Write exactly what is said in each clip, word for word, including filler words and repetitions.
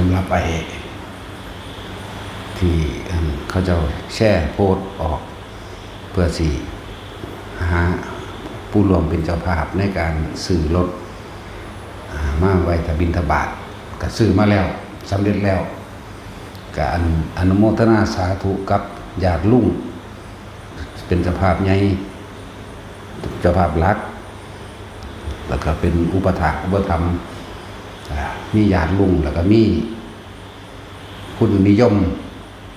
สำหรับไอ้ที่อันเขาเจ้าแชร์โพสต์ออก เพื่อสิหาผู้ร่วมเป็นเจ้าภาพในการซื้อรถ อ่า มาไว้ถ้าบิณฑบาต ก็ซื้อมาแล้ว สำเร็จแล้ว ก็อันอนุโมทนาสาธุกับญาติลุง เป็นเจ้าภาพใหญ่ เจ้าภาพหลัก แล้วก็เป็นอุปถากอุปถัมภ์ อ่า มีญาติลุง แล้วก็มีคุณนิยม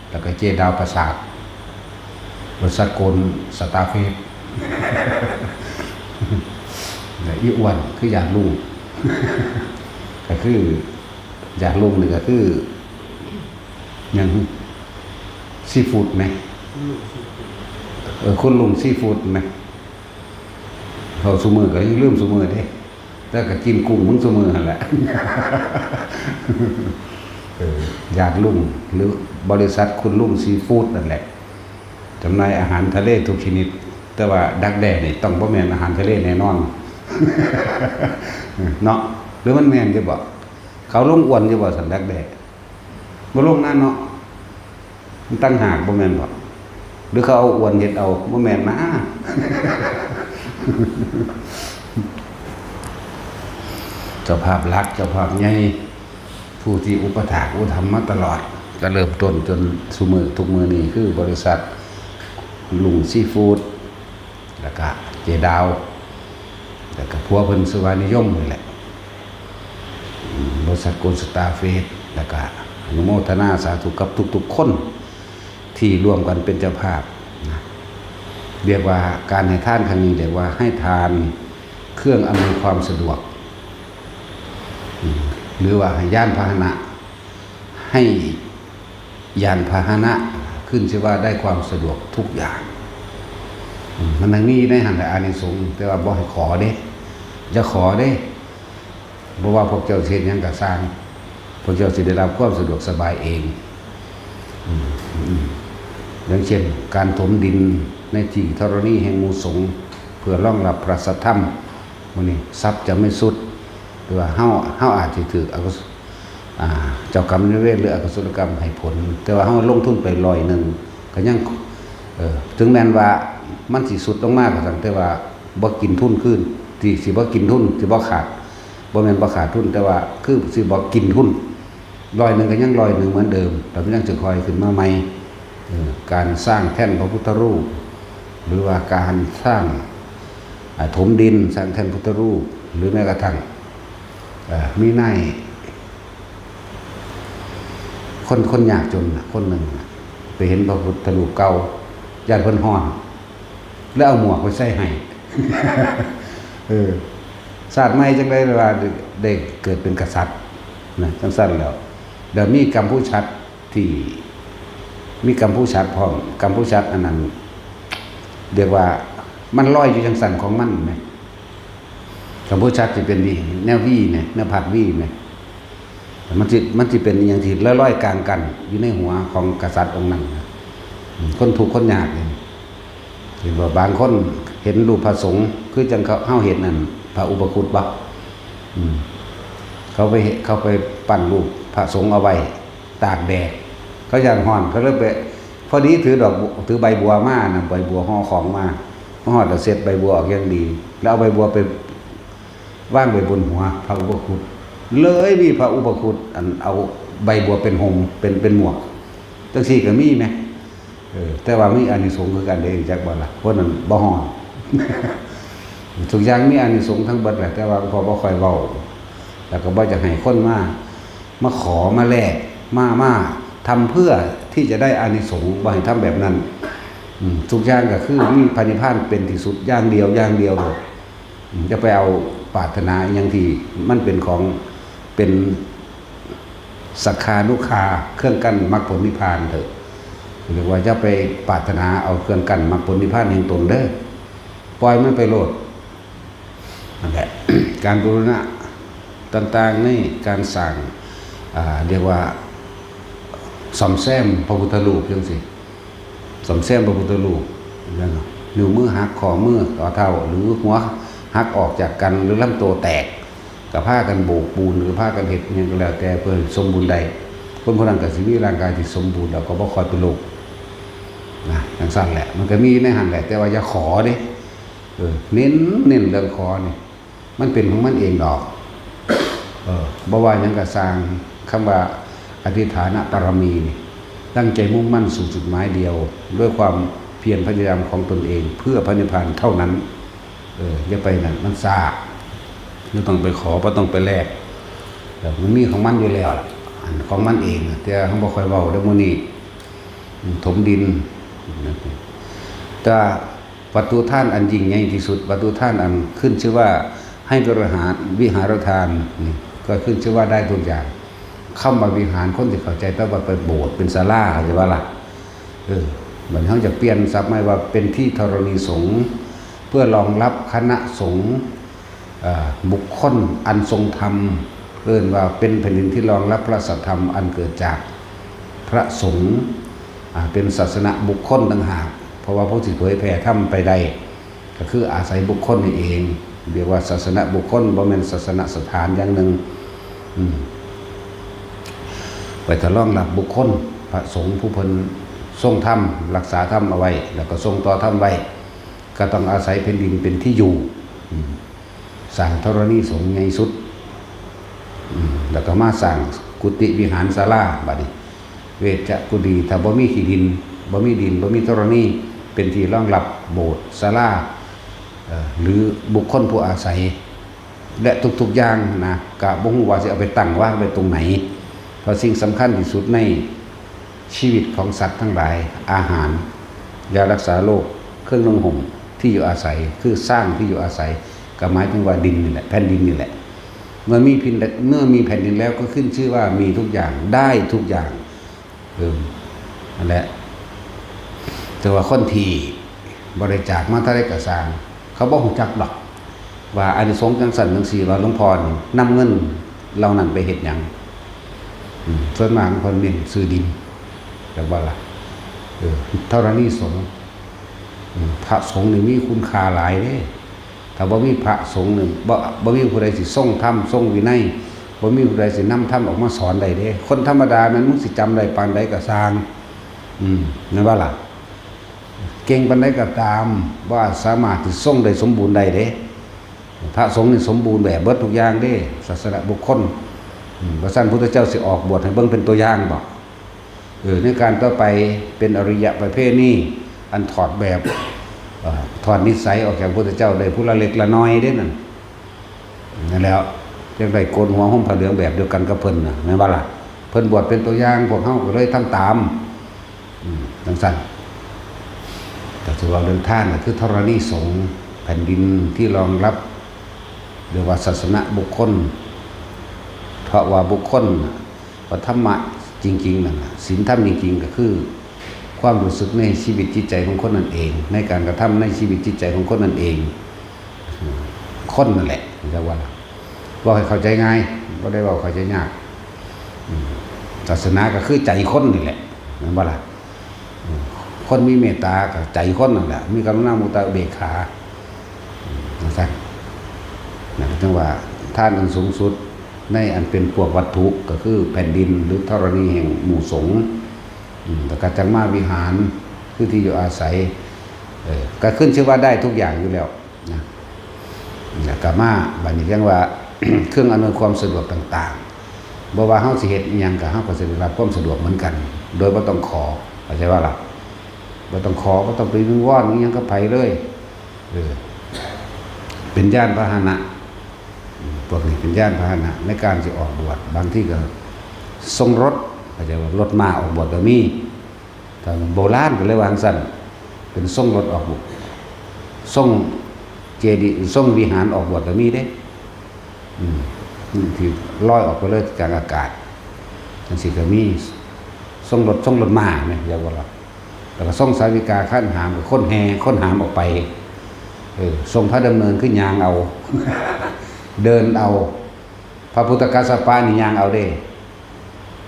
แล้วก็เจดาวประสาท บริษัทโกลสตาร์เฟส และอีอ้วนคือญาติลุง ก็คือญาติลุงนี่ก็คือหยัง ซีฟู้ดไหม เออ คุณลุงซีฟู้ดไหม เขาซุมื้อก็ยังลืมซุมื้อเด้ แต่ก็กินกุ้งมึงซุมื้อหั่นแหละ เออ ญาติลุง หรือบริษัทคุณลุงซีฟู้ดนั่นแหละ จำหน่ายอาหารทะเลทุกชนิด แต่ว่าดักแด้นี่ต้องบ่แม่นอาหารทะเลแน่นอน เนาะ หรือมันแม่นอยู่บ่ เขาลงอ้วนอยู่บ่ สันดักแด้ บ่ลงนั่นเนาะ มันต่างหากบ่แม่นบ่ หรือเขาเอาอ้วนเฮ็ดเอา บ่แม่นนะ เจ้าภาพหลัก เจ้าภาพใหญ่ ผู้ที่อุปถากอุปถัมภ์มาตลอด ก็เริ่มต้นจนซุมื้อ ทุกมื้อนี้คือบริษัทลุงซีฟู้ด แล้วก็เจดาว แล้วก็ผัวเพิ่นชื่อว่านิยมนี่แหละ อืม บริษัทโกลสตาร์เฟส แล้วก็อนุโมทนาสาธุกับทุกๆคนที่ร่วมกันเป็นเจ้าภาพนะ เรียกว่าการให้ทานครั้งนี้เรียกว่าให้ทานเครื่องอำนวยความสะดวก อืม หรือว่าให้ยานพาหนะ ให้ยานพาหนะ ขึ้นชื่อว่าได้ความสะดวกทุกอย่าง อืม มันยังมีในหั่นแหละอานิสงส์ แต่ว่าบ่ให้ขอเด้ อย่าขอเด้ บ่ว่าพวกเจ้าสิเฮ็ดหยังก็ซ่าง พวกเจ้าสิได้รับความสะดวกสบายเอง อืม อืม อย่างเช่น การถมดินในที่ธรณีแห่งหมู่สงฆ์ เพื่อรองรับพระสัทธรรม มื้อนี้ทรัพย์จะไม่ทรุด หรือว่าเฮา เฮาอาจสิถืกอกุศ- อ่า เจ้ากรรมนายเวรหรืออกุศลกรรมให้ผล แต่ว่าเฮาลงทุนไปร้อยหนึ่ง ก็ยัง เอ่อ ถึงแม้นว่ามันสิทรุดลงมาก็ตาม แต่ว่าบ่กินทุนคืน ที่สิบ่กินทุน สิบ่ขาด บ่แม่นบ่ขาดทุน แต่ว่าคือสิบ่กินทุน ร้อยหนึ่งก็ยังร้อยหนึ่งเหมือนเดิม แต่มันยังสิค่อยขึ้นมาใหม่ เอ่อ การสร้างแท่นพระพุทธรูป หรือว่าการสร้าง อ่า ถมดิน สร้างแท่นพุทธรูป หรือแม้กระทั่ง เอ่อ มีนาย คน คนยากจนน่ะ คนหนึ่งน่ะ ไปเห็นพระพุทธรูปเก่า ย้านเพิ่นฮ้อน แล้วเอาหมวกไปใส่ให้ เออ ชาติใหม่จังได๋ว่าได้เกิดเป็นกษัตริย์นะ จังซั่นแล้ว แล้วมีกัมพูชัดที่ มีกัมพูชัดพร้อม กัมพูชัดอันนั้น เรียกว่ามันลอยอยู่จังซั่นของมันแหม กัมพูชัดสิเป็นวี แนววีแหม แนวภาควีแหม มันสิ มันสิเป็นอหยังที่ลอยๆกลางกันอยู่ในหัวของกษัตริย์องค์นั้นนะ อืม คนทุกข์คนยากนี่ เห็นว่าบางคนเห็นรูปพระสงฆ์ คือจังเขา เฮาเห็นนั่น พระอุปคุตบ่ อืม เขาไปเห็น เขาไปปั้นรูปพระสงฆ์เอาไว้ตากแดด เขาย้านฮ้อน เขาเลยไป พอดีถือดอกบัว ถือใบบัวมานะ ใบบัวห่อของมา มาฮอดแล้วเช็ดใบบัวออกอย่างดี แล้วเอาใบบัวไป วางไว้บนหัวพระอุปคุต เลยมีพระอุปคุต อันเอาใบบัวเป็นห่ม เป็น เป็นหมวก จังซี่ก็มีแหม เออ แต่ว่ามีอานิสงส์คือกันเด้ จักบ่ล่ะ เพราะนั้นบ่ฮ้อน ทุกอย่างมีอานิสงส์ทั้งเบิดแหละ แต่ว่าพอบ่ค่อยเว้า แล้วก็บ่อยากให้คนมา มาขอ มาแลก มา มาทำเพื่อที่จะได้อานิสงส์ บ่ให้ทำแบบนั้น อืม ทุกอย่างก็คือมีพระนิพพานเป็นที่สุด อย่างเดียว อย่างเดียวโลด อืม อย่าไปเอาปรารถนาอหยังที่มันเป็นของ เป็นสักขานุคา เครื่องกั้นมรรคผลนิพพานเถอะ เรียกว่าอย่าไปปรารถนาเอาเครื่องกั้นมรรคผลนิพพานแห่งตนเด้อ ปล่อยมันไปโลด นั่นแหละ การบูรณะต่างๆ ในการสร้าง อ่า เรียกว่าซ่อมแซมพระพุทธรูปจังซี่ ซ่อมแซมพระพุทธรูป อย่างนิ้วมือหัก ข้อมือ ข้อเท้า หรือหัวหักออกจากกัน หรือลำตัวแตก ก็พากันโบกปูน หรือพากันเฮ็ดหยังก็แล้วแต่ เพื่อให้สมบูรณ์ได้ คนผู้นั้นก็สิมีร่างกายที่สมบูรณ์ แล้วก็บ่ค่อยเป็นโรคนะ จั่งซั้นแหละ มันก็มีในหั้นแหละ แต่ว่าอย่าขอเด้ เออ เน้น เน้นเรื่องขอนี่ มันเป็นของมันเองดอก เออ บ่ว่าหยังก็ซ่าง คำว่าอธิษฐานปารมีนี่ ตั้งใจมุ่งมั่นสู่จุดหมายเดียว ด้วยความเพียรพยายามของตนเอง เพื่อพระนิพพานเท่านั้น เออ อย่าไปนั่น มันซ่า บ่ต้องไปขอ บ่ต้องไปแลก เออ มันมีของมันอยู่แล้วล่ะ อันของมันเอง แต่เฮาบ่ค่อยเว้าเด้อมื้อนี้ ถมดิน แต่วัตถุทานอันยิ่งใหญ่ที่สุด วัตถุทานอันขึ้นชื่อว่าให้วิหาร วิหารทานนี่ ก็ขึ้นชื่อว่าได้ทุกอย่าง คำว่าวิหาร คนสิเข้าใจแต่ว่าเป็นโบสถ์ เป็นศาลา เข้าใจบ่ล่ะ เออ บัดนี้เฮาจะเปลี่ยนศัพท์ใหม่ว่าเป็นที่ธรณีสงฆ์ เพื่อรองรับคณะสงฆ์ เอ่อ บุคคลอันทรงธรรม เอิ้นว่าเป็นแผ่นดินที่รองรับพระสัทธรรมอันเกิดจากพระสงฆ์ อ่า เป็นศาสนบุคคลต่างหาก เพราะว่าผู้ที่เผยแผ่ธรรมไปได้ ก็คืออาศัยบุคคลนี่เอง เรียกว่าศาสนบุคคล บ่แม่นศาสนสถานอย่างหนึ่ง อืม ไว้ถ้ารองรับบุคคล พระสงฆ์ผู้เพิ่นทรงธรรม รักษาธรรมเอาไว้ แล้วก็ทรงต่อธรรมไว้ ก็ต้องอาศัยแผ่นดินเป็นที่อยู่ อืม สร้างธรณีสงฆ์ใหญ่สุด อืม แล้วก็มาสร้างกุฏิวิหารศาลา บัดนี้ เวชกุฏี ถ้าบ่มีที่ดิน บ่มีดิน บ่มีธรณี เป็นที่รองรับโบสถ์ ศาลา เอ่อ หรือบุคคลผู้อาศัย และทุกๆอย่างนะ ก็บ่ฮู้ว่าสิเอาไปตั้งวางไว้ตรงไหน เพราะสิ่งสำคัญที่สุดในชีวิตของสัตว์ทั้งหลาย อาหาร ยารักษาโรค เครื่องนุ่งห่ม ที่อยู่อาศัย คือสร้างที่อยู่อาศัย ก็หมายถึงว่าดินนี่แหละ แผ่นดินนี่แหละ เมื่อมีแผ่น เมื่อมีแผ่นดินแล้วก็ขึ้นชื่อว่ามีทุกอย่าง ได้ทุกอย่าง เออ นั่นแหละ แต่ว่าคนที่บริจาคมาเท่าใดก็ซ่าง เขาบ่ฮู้จักดอก ว่าอานิสงส์จั่งซั้นจั่งซี้ ว่าหลวงพ่อนี่นำเงินเหล่านั้นไปเฮ็ดหยัง อืม ส่วนมากเพิ่นเน้นซื้อดิน จักว่าล่ะ เออ ธรณีสงฆ์ อืม พระสงฆ์นี่มีคุณค่าหลายเด้ ถ้าบ่มีพระสงฆ์นี่ บ่ บ่มีผู้ใดสิทรงธรรม ทรงวินัย บ่มีผู้ใดสินำธรรมออกมาสอนได้เด้ คนธรรมดาแม่นมึงสิจำได้ปานใดก็ซ่าง อืม แม่นบ่ล่ะ เก่งปานใดก็ตาม บ่สามารถสิทรงได้สมบูรณ์ได้เด้ พระสงฆ์นี่สมบูรณ์แบบเบิดทุกอย่างเด้ ศาสนบุคคล อืม ว่าซั่นพุทธเจ้าสิออกบวชให้เบิ่งเป็นตัวอย่างบ่ เออ ในการต่อไปเป็นอริยประเพณี อันถอดแบบ เอ่อ ถอดนิสัยออกจากพุทธเจ้าได้ผู้ละเล็กละน้อยเด้นั่น นั่นแหล้ว จั่งได้โกนหัวห่มผ้าเหลืองแบบเดียวกันกับเพิ่นน่ะ แม่นบ่ล่ะ เพิ่นบวชเป็นตัวอย่าง พวกเฮาก็เลยทำตาม อืม จั่งซั้น ก็ถือว่าเรื่องทานน่ะคือธรณีสงฆ์ แผ่นดินที่รองรับ เรียกว่าศาสนบุคคล เพราะว่าบุคคลน่ะ ว่าธรรมะจริงๆนั่นน่ะ ศีลธรรมจริงๆก็คือ ความรู้สึกในชีวิตจิตใจของคนนั่นเอง ในการกระทำในชีวิตจิตใจของคนนั่นเอง คนนั่นแหละ เรียกว่า เว้าให้เข้าใจง่าย บ่ได้เว้าเข้าใจยาก อืม ศาสนาก็คือใจคนนี่แหละ แม่นบ่ล่ะ อืม คนมีเมตตาก็ใจคนนั่นแหละ มีกรุณามุทิตาอุเบกขา อืม จั่งซั้น นะ จั่งว่าทานอันสูงสุดในอันเป็นพวกวัตถุก็คือแผ่นดินหรือธรณีแห่งหมู่สงฆ์ อืม แล้วก็จั่งมาวิหาร คือที่อยู่อาศัย เออ ก็ขึ้นชื่อว่าได้ทุกอย่างอยู่แล้วนะ แล้วก็มา บัดนี้จั่งว่า เครื่องอำนวยความสะดวกต่างๆ บ่ว่าเฮาสิเฮ็ดอิหยังก็ เฮาก็สิได้รับความสะดวกเหมือนกัน โดยบ่ต้องขอ เข้าใจบ่ล่ะ บ่ต้องขอ บ่ต้องไปวิงวอนอิหยังกับไผเลย เออ เป็นยานพาหนะ อืม พวกนี้เป็นยานพาหนะในการสิออกบวช บางทีก็ทรงรถ เข้าใจบ่ รถม้าออกบวชก็มี ถ้าโบราณก็เลยว่าจั่งซั้น เป็นทรงรถออกบวช ทรงเจดีย์ ทรงวิหารออกบวชก็มีเด้ อืม อืม ที่ลอยออกไปเลยกลางอากาศ จั่งซี้ก็มี ทรงรถ ทรงรถม้าแม่น เรียกว่าล่ะ แล้วก็ทรงสาวิกาคานหาม ก็คนแห่ คนหามออกไป เออ ทรงพระดำเนินคือย่างเอา เดินเอา พระพุทธกัสสปะนี่ย่างเอาเด้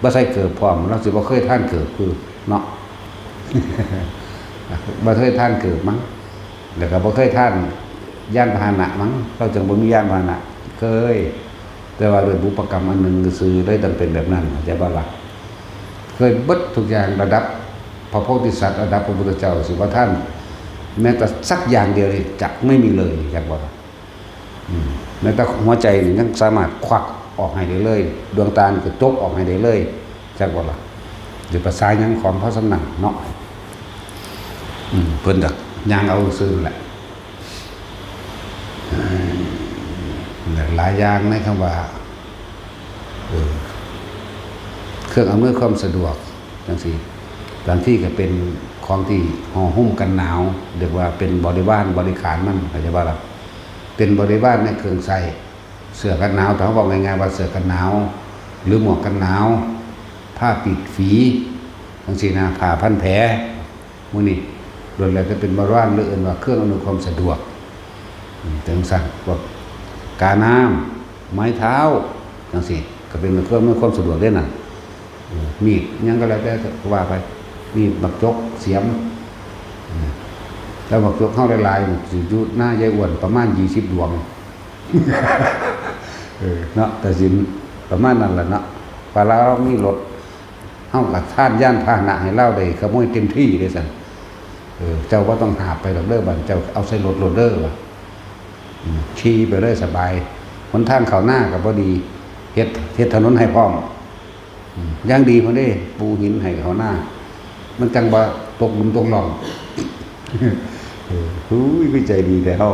บ่ใส่เกิบพร้อม ลาวสิบ่เคยทานเกิบคือเนาะ บ่เคยทานเกิบมั้ง แล้วก็บ่เคยทานยานพาหนะมั้ง ลาวจั่งบ่มียานพาหนะ เคย แต่ว่าด้วยบุพกรรมอันหนึ่งซื่อๆ เลยต้องเป็นแบบนั้น เข้าใจบ่ล่ะ? เคยเบิดทุกอย่าง ระดับพระโพธิสัตว์ ระดับพระพุทธเจ้า สิบ่ทันแม้แต่สักอย่างเดียวนี่ จะไม่มีเลย เข้าใจบ่ล่ะ? อืม แม้แต่หัวใจนี่ยังสามารถควักออกให้ได้เลย ดวงตานี่ก็จกออกให้ได้เลย เข้าใจบ่ล่ะ? สิภาษาหยังของพระสำนักเนาะ อืม เพิ่นก็ย่างเอาซื่อแหละ หลายอย่างในคำว่า เออ เครื่องอำนวยความสะดวกจังซี่ บางทีก็เป็นของที่ห่อหุ้มกันหนาว เรียกว่าเป็นบริวารบริขารมัน เข้าใจบ่ล่ะ? เป็นบริวารในเครื่องใช้ เสื้อกันหนาว ถ้าเฮาเว้าง่ายๆ ว่าเสื้อกันหนาว หรือหมวกกันหนาว ผ้าปิดฝี จังซี่นะ ผ้าพันแผล หมู่นี้ล้วนแล้วแต่เป็นบริวาร หรือเอิ้นว่าเครื่องอำนวยความสะดวก อืม จังซั่น พวกกาน้ำ ไม้เท้า จังซี่ ก็เป็นเครื่องอำนวยความสะดวกเด้นั่น เออ มีดหยังก็แล้วแต่ ก็ว่าไป มีด บักจก เสียม อืม แล้วบักจกเฮาหลายๆ นี่ สิอยู่หน้ายายอ้วนประมาณยี่สิบดวง เออ เนาะ ตาสิน ประมาณนั้นล่ะเนาะ ว่าลาวมีรถ เฮาก็ทานยานพาหนะให้ลาวได้ขโมยเต็มที่เด้ซั่น เออ เจ้าบ่ต้องหาบไปดอกเด้อ บัดเจ้าเอาใส่รถโลดเด้อ ว่า อืม ขี่ไปเลยสบาย หนทางเข้านาก็บ่ดี เฮ็ด เฮ็ดถนนให้พร้อม อืม อย่างดีพุ้นเด้ ปูหินให้เข้านา มันจั่งบ่ตกหลุมตกร่อง เออ อุ้ย คือใจดีแท้เฮา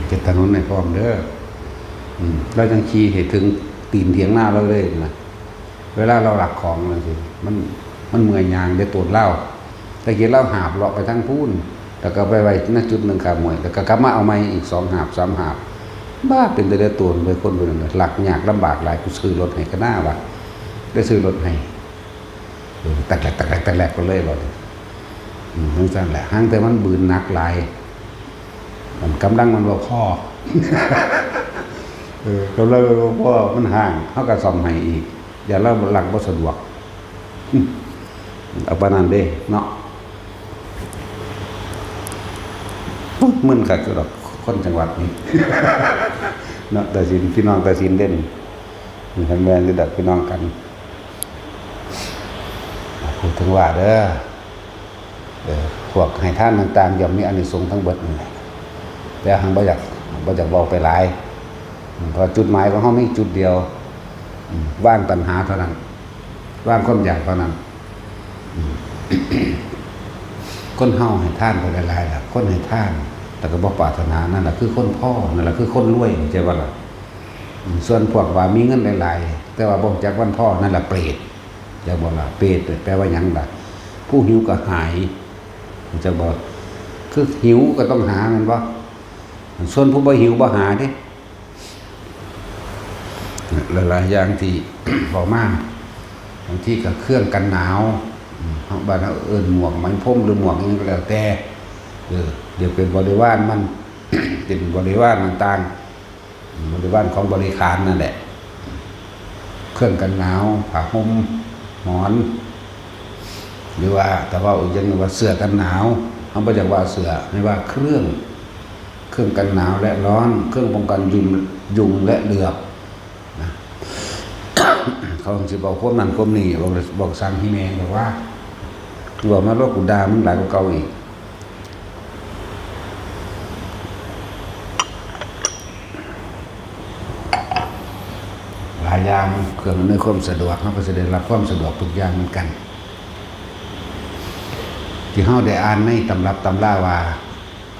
เฮ็ดถนนให้พร้อมเด้อ อืม ลาวจั่งขี่ให้ถึงตีนเถียงนาลาวเลยนะ เวลาลาวลักของจังซี่ มัน มันเมื่อยย่างเด้ โตนลาว แต่กี้ลาวหาบเลาะไปทางพู้น แล้วก็ไปไว้ ณ จุดหนึ่งข้างห้วย แล้วก็กลับมาเอาใหม่อีกสองหาบ สามหาบ บ้า เป็นตาเลียโตนเว้ย คนผู้นั้นน่ะ ลักยากลำบากหลาย กูซื้อรถให้กะน่าว่า ได้ซื้อรถให้ เออ แตกแหลก แตกแหลก แตกแหลกไปเลยบัดนี้ อืม จังซั่นแหละ หางแต่มันบืนหนักหลาย มันกำลังมันบ่พอ เออ กำลังมันบ่พอ มันฮ้าง เฮาก็ซ่อมให้อีก ย่านลาวลักบ่สะดวก อืม เอาปานนั้นเด้เนาะ มึนคักอยู่ดอก คนจังหวัดนี้ เนาะ ตาสิน พี่น้องตาสินเด่น มีคันแม่นอยู่ดอก พี่น้องกัน พูดถึงว่าเด้อ เออ พวกให้ทานต่างๆ ย่อมมีอานิสงส์ทั้งเบิดนั่นแหละ แต่หั้นบ่อยาก บ่อยากเว้าไปหลาย อืม เพราะจุดหมายของเฮามีจุดเดียว อืม วางตัณหาเท่านั้น วางความอยากเท่านั้น อืม คนเฮาให้ทานไปหลายๆ ล่ะ คนให้ทาน แต่ก็บ่ปรารถนา นั่นล่ะคือคนพอ นั่นล่ะคือคนรวย เข้าใจบ่ล่ะ? อืม ส่วนพวกว่ามีเงินหลายๆ แต่ว่าบ่รู้จักวันพอ นั่นล่ะเปรต เข้าใจบ่ล่ะ? เปรตแปลว่าหยังล่ะ? ผู้หิวกระหาย เข้าใจบ่? คือหิวก็ต้องหา แม่นบ่? ส่วนผู้บ่หิวบ่หาเด้ หลายๆ อย่างที่ เว้ามา บางทีก็เครื่องกันหนาว อืม บ้านเฮาเอิ้นหมวกไหมพรมหรือหมวกหยังก็แล้วแต่ เออ เดี๋ยวเป็นบริวารมัน เป็นบริวารต่างๆ อืม บริวารของบริขารนั่นแหละ เครื่องกันหนาว ผ้าห่ม หมอน หรือว่าถ้าเว้าอีกอย่างหนึ่งว่าเสื้อกันหนาว เฮาบ่อยากว่าเสื้อ ให้ว่าเครื่อง เครื่องกันหนาวและร้อน เครื่องป้องกันยุง ยุงและเหลือบ นะ เขาสิบอกความนั้นความนี้ บอก บอกสั่งให้แม่บอกว่า บอกมาโลด กูด่ามึงหลายกว่าเก่าอีก หลายอย่าง เครื่องอำนวยความสะดวก เฮาก็สิได้รับความสะดวกทุกอย่างเหมือนกัน ที่เฮาได้อ่านในตำรับตำราว่า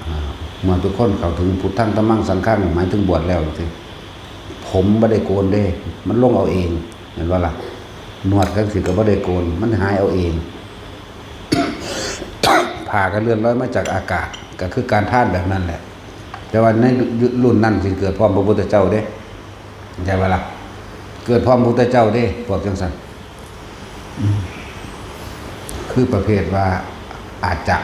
อ่า เมื่อทุกคนเข้าถึงพุทธัง ธัมมัง สังฆัง หมายถึงบวชแล้วจังซี้ ผมบ่ได้โกนเด้ มันลงเอาเอง แม่นบ่ล่ะ? หนวดจังซี้ก็บ่ได้โกน มันหายเอาเอง ผ้าก็เลื่อนลอยมาจากอากาศ ก็คือการทานแบบนั้นแหละ แต่ว่าในรุ่นนั้นสิเกิดพร้อมพระพุทธเจ้าเด้ เข้าใจบ่ล่ะ? เกิดพร้อมพระพุทธเจ้าเด้ พวกจังซั่น อืม คือประเภทว่าอาจจะ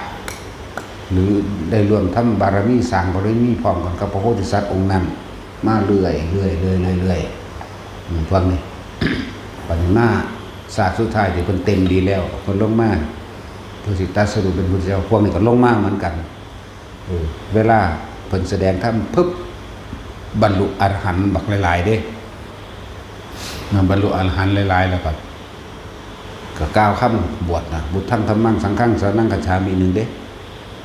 หรือได้ร่วมทำบารมี สร้างบารมีพร้อมกันกับพระโพธิสัตว์องค์นั้น มาเรื่อยๆ เรื่อยๆ เรื่อยๆ อืม พวกนี้ บัดนี้มาชาติสุดท้ายที่เพิ่นเต็มดีแล้ว เพิ่นลงมา เพิ่นสิตรัสรู้เป็นพุทธเจ้า พวกนี้ก็ลงมาเหมือนกัน เออ เวลาเพิ่นแสดงธรรมปุ๊บ บรรลุอรหันต์บักหลายๆเด้นะ บรรลุอรหันต์หลายๆ แล้วก็ ก็กล่าวคำบวชนะ พุทธัง ธัมมัง สังฆัง สรณัง คัจฉามิ หนึ่งเด้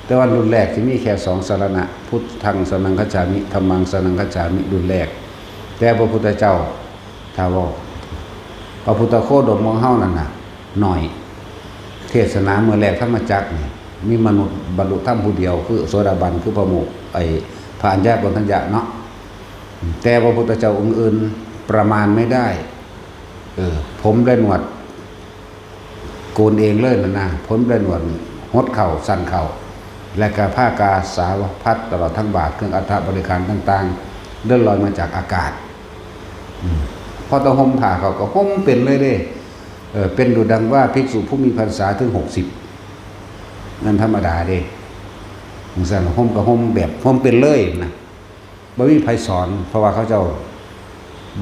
แต่ว่ารุ่นแรกที่มีแค่สองสรณะ พุทธัง สรณัง คัจฉามิ ธัมมัง สรณัง คัจฉามิ รุ่นแรก แต่พระพุทธเจ้า ถ้าเว้า พระพุทธโคดมของเฮานั่นน่ะ หน่อย เทศนาเมื่อแรกธรรมจักรนี่ มีมนุษย์บรรลุธรรมผู้เดียว คือโสดาบัน คือพระโมค ไอ้พระอัญญาโกณฑัญญะเนาะ แต่พระพุทธเจ้าองค์อื่นประมาณไม่ได้ เออ ผมและหนวดโกนเองเลยนะนะ ผมและหนวดหดเข่าสั้นเข่า และกาผ้ากาสาวพัดตลอดทั้งบาท เครื่องอัฐบริขารต่างๆ เลื่อนลอยมาจากอากาศ อืม พอตะห่มผ้าเขาก็ห่มเป็นเลยเด้ เออ เป็นดุจดังว่าภิกษุผู้มีพรรษาถึงหกสิบ นั่นธรรมดาเด้ จั่งซั่น ห่มก็ห่มแบบห่มเป็นเลยนะ บ่มีไผสอน เพราะว่าเขาเจ้า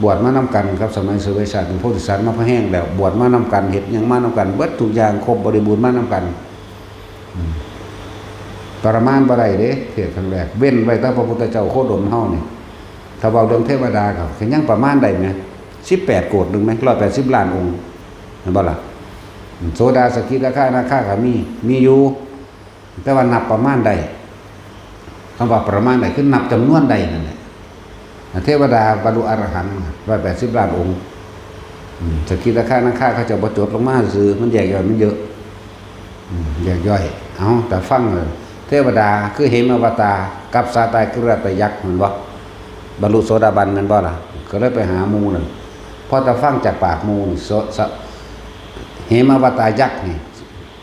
บวชมานำกันกับสมัยเสวยชาติเป็นโพธิสัตว์มาพอแห้งแล้ว บวชมานำกัน เฮ็ดหยังมานำกัน เบิดทุกอย่างครบบริบูรณ์มานำกัน อืม ประมาณบ่ได้เด้ เทศน์ครั้งแรก เว้นไว้แต่พระพุทธเจ้าโคดมเฮานี่ ถ้าเว้าเรื่องเทวดาก็คือยังประมาณได้แหม สิบแปดโกฏหนึ่งแหม ร้อยแปดสิบล้านองค์ แม่นบ่ล่ะ อืม โสดา สกิทาคา อนาคาก็มี มีอยู่ แต่ว่านับประมาณได้ คำว่าประมาณได้คือนับจำนวนได้นั่นแหละ เทวดาบรรลุอรหันต์ ร้อยแปดสิบล้านองค์ อืม สกิทาคา อนาคาเขาเจ้าบ่จดลงมาซื่อ มันแยกย่อยมันเยอะ อืม แยกย่อย เอา แต่ฟังเลย เทวดาคือเหมวัตตา กับสาตาคิราตยักษ์ แม่นบ่ บรรลุโสดาบัน แม่นบ่ล่ะ ก็เลยไปหาหมู่นั่น พอแต่ฟังจากปากหมู่นี่ โส สะ เหมวัตตายักษ์นี่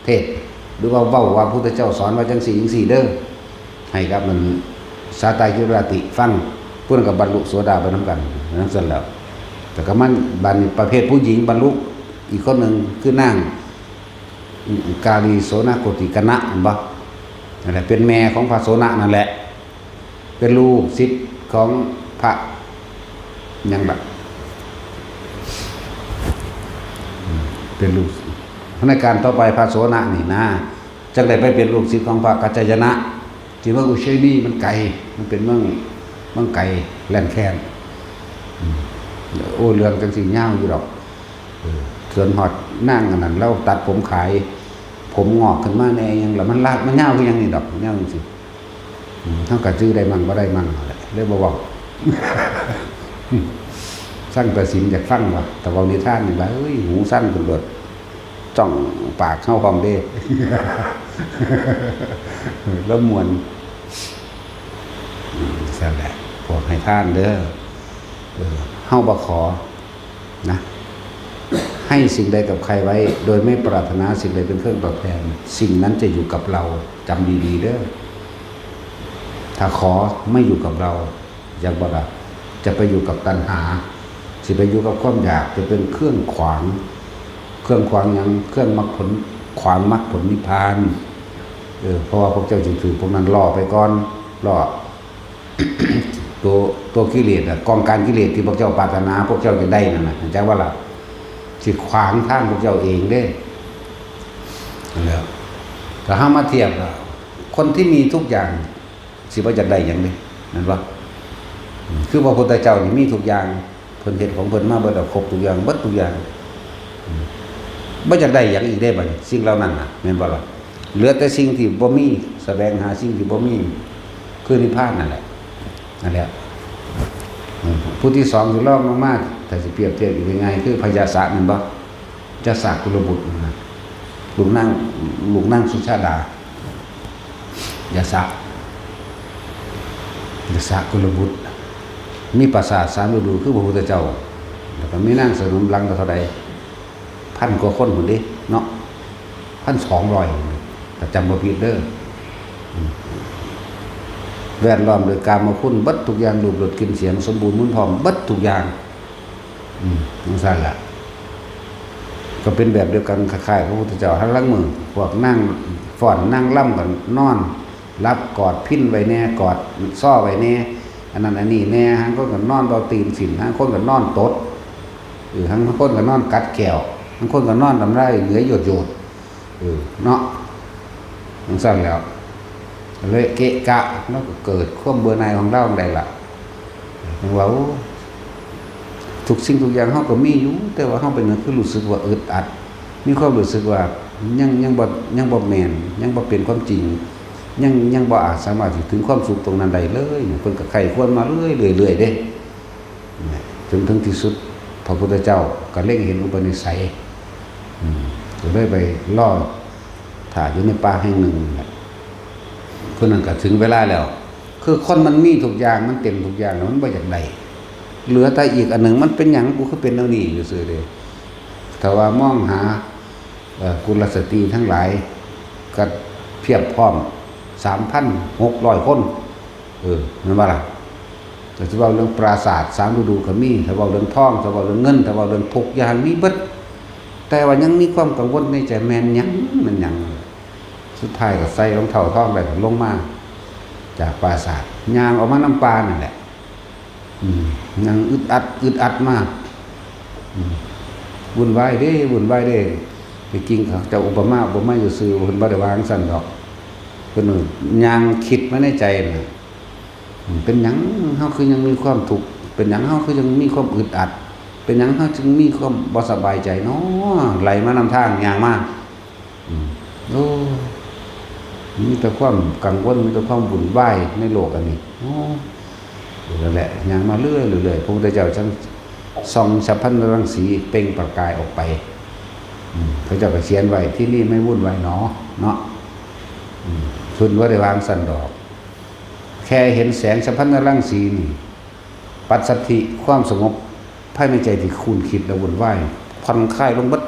เทศน์ หรือว่าเว้าว่าพุทธเจ้าสอนว่าจั่งซี้จั่งซี้เด้อ ให้กับมันสาตาคิราติฟัง ผู้นั้นก็บรรลุโสดาบันนำกัน นั่นซั่นแล้ว แต่ก็มัน บัดนี้ประเภทผู้หญิงบรรลุอีกคนหนึ่ง คือนางกาลีโสนโกติกนะ แม่นบ่ นั่นแหละ เป็นแม่ของพระโสนะนั่นแหละ เป็นลูกศิษย์ของพระหยังล่ะ เป็นลูก ในการต่อไปพระโสนะนี่นะ จั่งได้ไปเป็นลูกศิษย์ของพระกัจจายนะ ที่เมืองอุเชนีมันไกล มันเป็นเมือง เมืองไกล แล่นแคว้น อืม โอ้ เรื่องจั่งซี้ยาวอยู่ดอก เออ ส่วนฮอดนางอันนั้น ลาวตัดผมขาย ผมงอกขึ้นมาแหน่หยัง แล้วมันลาก มันยาวคือหยังนี่ดอก ยาวจั่งซี้ อืม เฮาก็จื่อได้มั่งบ่ได้มั่งนั่นแหละ เลยบ่เว้า สั่งตัดสินอยากฟังว่ะ แต่เว้านิทานนี่ล่ะ เอ้ย หูสั่นขึ้นโลด จ้องปากเฮาพร้อมเด้ แล้วม่วน อืม ซั่นแหละ พวกให้ทานเด้อ เออ เฮาบ่ขอ นะ ให้สิ่งใดกับใครไว้ โดยไม่ปรารถนาสิ่งใดเป็นเครื่องตอบแทน สิ่งนั้นจะอยู่กับเรา จำดีๆเด้อ ถ้าขอไม่อยู่กับเรา อยากบ่ล่ะ จะไปอยู่กับตัณหา สิไปอยู่กับความอยาก จะเป็นเครื่องขวาง เครื่องขวางหยัง เครื่องมรรคผล ขวางมรรคผลนิพพาน เออ เพราะว่าพวกเจ้าสิถืกพวกนั้นล่อไปก่อน ล่อ ตัว ตัวกิเลสอะ กองการกิเลสที่พวกเจ้าปรารถนา พวกเจ้าจะได้นั่นน่ะ เข้าใจบ่ล่ะ สิขวางทางพวกเจ้าเองเด้ นั่นแหละ ถ้าเฮามาเทียบอะ คนที่มีทุกอย่าง สิบ่อยากได้หยังเด้ แม่นบ่ อืม คือพระพุทธเจ้านี่มีทุกอย่าง เพิ่นเฮ็ดของเพิ่นมาเบิดแล้ว ครบทุกอย่าง เบิดทุกอย่าง อืม บ่อยากได้หยังอีกเด้บัดนี้ สิ่งเหล่านั้นน่ะ แม่นบ่ล่ะ เหลือแต่สิ่งที่บ่มี แสวงหาสิ่งที่บ่มี คือนิพพานนั่นแหละ นั่นแหละ อืม ผู้ที่สองที่รองลงมา ถ้าสิเปรียบเทียบอีกง่ายๆ คือพระยาศะ แม่นบ่ ยาศะกุลบุตรนะ ลูกนาง ลูกนางสุชาดา ยาศะ ยาศะกุลบุตร มีปราสาทสามฤดูคือพระพุทธเจ้า แล้วก็มีนางสนมหลังเท่าใด พันกว่าคนพุ้นเด้เนาะ พันสองร้อย ถ้าจำบ่ผิดเด้อ อืม แวดล้อมด้วยกามคุณ เบิดทุกอย่าง รูป รส กลิ่น เสียง สมบูรณ์พูนพร้อม เบิดทุกอย่าง อืม จั่งซั่นล่ะ ก็เป็นแบบเดียวกัน คล้ายๆ พระพุทธเจ้า หันหลังมือ พวกนางฟ้อนนางรำก็นอน หลับกอดพิณไว้แหน่ กอดซ้อไว้แหน่ อันนั้นอันนี้แหน่ หางคนก็นอนเบาตีนสิ้น หางคนก็นอนตด เออ หางคนก็นอนกัดแก้ว หางคนก็นอนน้ำลายเหลือโยดๆ เออ เนาะ จั่งซั่นแล้ว เลยเกะกะ แล้วก็เกิดความเบื่อหน่ายของลาวได้ล่ะ ว่าโอ้ ทุกสิ่งทุกอย่างเฮาก็มีอยู่ แต่ว่าเฮาเป็นหยังคือรู้สึกว่าอึดอัด มีความรู้สึกว่ายัง ยังบ่ ยังบ่แม่น ยังบ่เป็นความจริง ยัง ยังบ่อาจสามารถสิถึงความสุขตรงนั้นได้เลย เพิ่นก็ใคร่ครวญมาเรื่อยๆ เรื่อยๆ เด้ จนถึงที่สุด พระพุทธเจ้าก็เล็งเห็นอุปนิสัย อืม ก็เลยไปรอถ่าอยู่ในป่าแห่งหนึ่งนั่นแหละ เพิ่นนั่นก็ถึงเวลาแล้ว คือคนมันมีทุกอย่าง มันเต็มทุกอย่างแล้ว มันบ่อยากได้ เหลือแต่อีกอันหนึ่ง มันเป็นหยัง กูคือเป็นแนวนี้อยู่ซื่อเด้ ถ้าว่ามองหา เอ่อ กุลสตรีทั้งหลาย ก็เพียบพร้อม สามพันหกร้อย คน เออ แม่นบ่ล่ะ แต่สิเว้าเรื่องปราสาทสามฤดูก็มี ถ้าเว้าเรื่องทอง ถ้าเว้าเรื่องเงิน ถ้าเว้าเรื่องทุกอย่างมีเบิด แต่ว่ายังมีความกังวลในใจ แม่นหยัง แม่นหยัง สุดท้ายก็ใส่รองเท้าทองแล้วก็ลงมาจากปราสาท ย่างออกมานำป่านั่นแหละ อืม นั่งอึดอัด อึดอัดมาก อืม วุ่นวายเด้ วุ่นวายเด้ ไปกินข้าวเจ้าอุปมา อุปไมยอยู่ซื่อ เพิ่นบ่ได้ว่าจั่งซั้นดอก เพิ่นย่างคิดมาในใจน่ะ อืม เป็นหยังเฮาคือยังมีความทุกข์ เป็นหยังเฮาคือยังมีความอึดอัด เป็นหยังเฮาจึงมีความบ่สบายใจน้อ ไหลมานำทางย่างมา อืม โอ้ มีแต่ความกังวล มีแต่ความวุ่นวายในโลกอันนี้ โอ้ นั่นแหละ ย่างมาเรื่อยๆ เรื่อยๆ พระพุทธเจ้าจั่งส่องฉัพพลรังสีเปล่งประกายออกไป อืม พระเจ้าก็เขียนไว้ ที่นี่ไม่วุ่นวายหนอ เนาะ อืม เพิ่นบ่ได้ว่าจั่งซั้นดอก แค่เห็นแสงฉัพพลรังสีนี่ ปัสสัทธิ ความสงบภายในใจที่คุ้นคิดและวุ่นวาย ผ่อนคลายลงเบิด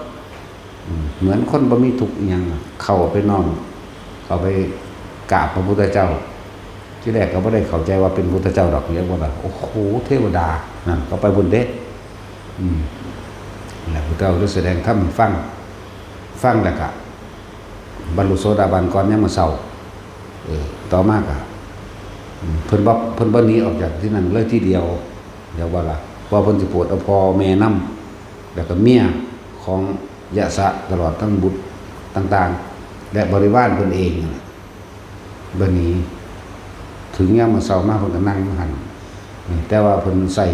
อืม เหมือนคนบ่มีทุกข์อิหยังอะ เข้าไปนอน เข้าไปกราบพระพุทธเจ้า ที่แรกก็บ่ได้เข้าใจว่าเป็นพุทธเจ้าดอก เรียกว่า โอ้โห เทวดา นั่น ก็ไปบุญเด้ อืม แล้วพุทธเจ้าได้แสดงธรรมให้ฟัง ฟังแล้วก็บรรลุโสดาบันก่อนยามมื้อเช้า เออ ต่อมาก็ อืม เพิ่นบ่ เพิ่นบ่หนีออกจากที่นั่นเลยทีเดียว เดี๋ยวว่าล่ะ เพราะเพิ่นสิโปรดเอาพ่อแม่นำ แล้วก็เมียของยะสะ ตลอดทั้งบุตรต่างๆ และบริวารเพิ่นเองนั่นแหละ บ่หนี ถึงยามมื้อเช้ามาเพิ่นก็นั่งอยู่หั่น แต่ว่าเพิ่นใช้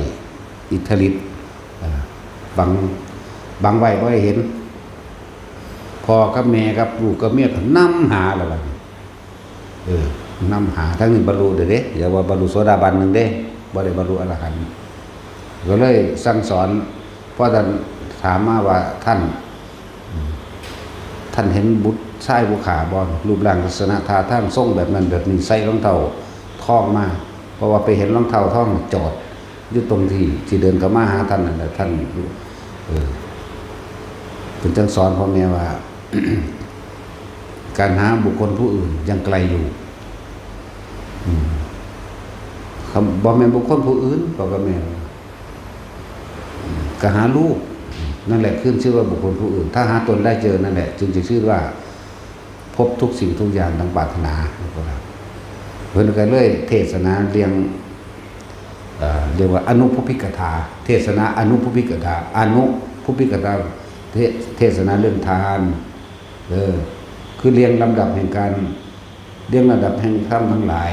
อิทธิฤทธิ์ เอ่อ บัง บังไว้บ่ให้เห็น พ่อกับแม่กับลูกกับเมียก็นำหาแล้วบัดนี้ เออ นำหา ทั้งนี้บรรลุเด้อเด้ อย่าว่าบรรลุโสดาบันหนึ่งเด้ บ่ได้บรรลุอรหันต์ ก็เลยสั่งสอน พอท่านถามมาว่า ท่าน ท่านเห็นบุตรชายผู้ข้าบ่ รูปร่างลักษณะท่าทางทรงแบบนั้นแบบนี้ ใส่รองเท้าทองมา เพราะว่าไปเห็นรองเท้าทองจอดอยู่ตรงที่ ที่เดินเข้ามาหาท่านนั่นแหละ ท่าน เออ เพิ่นจั่งสอนพ่อแม่ว่า การหาบุคคลผู้อื่นยังไกลอยู่ อืม คำ บ่แม่นบุคคลผู้อื่น พ่อกับแม่ว่า อืม ก็หาลูก นั่นแหละขึ้นชื่อว่าบุคคลผู้อื่น ถ้าหาตนได้เจอนั่นแหละ จึงจะชื่อว่า พบทุกสิ่งทุกอย่างดังปรารถนา เพิ่นก็เลยเทศนาเรื่อง เอ่อ เรียกว่าอนุพุพพิกถา เทศนาอนุพุพพิกถา อนุพุพพิกถา เท- เทศนาเรื่องทาน เออ คือเรียงลำดับแห่งการ เรียงลำดับแห่งธรรมทั้งหลาย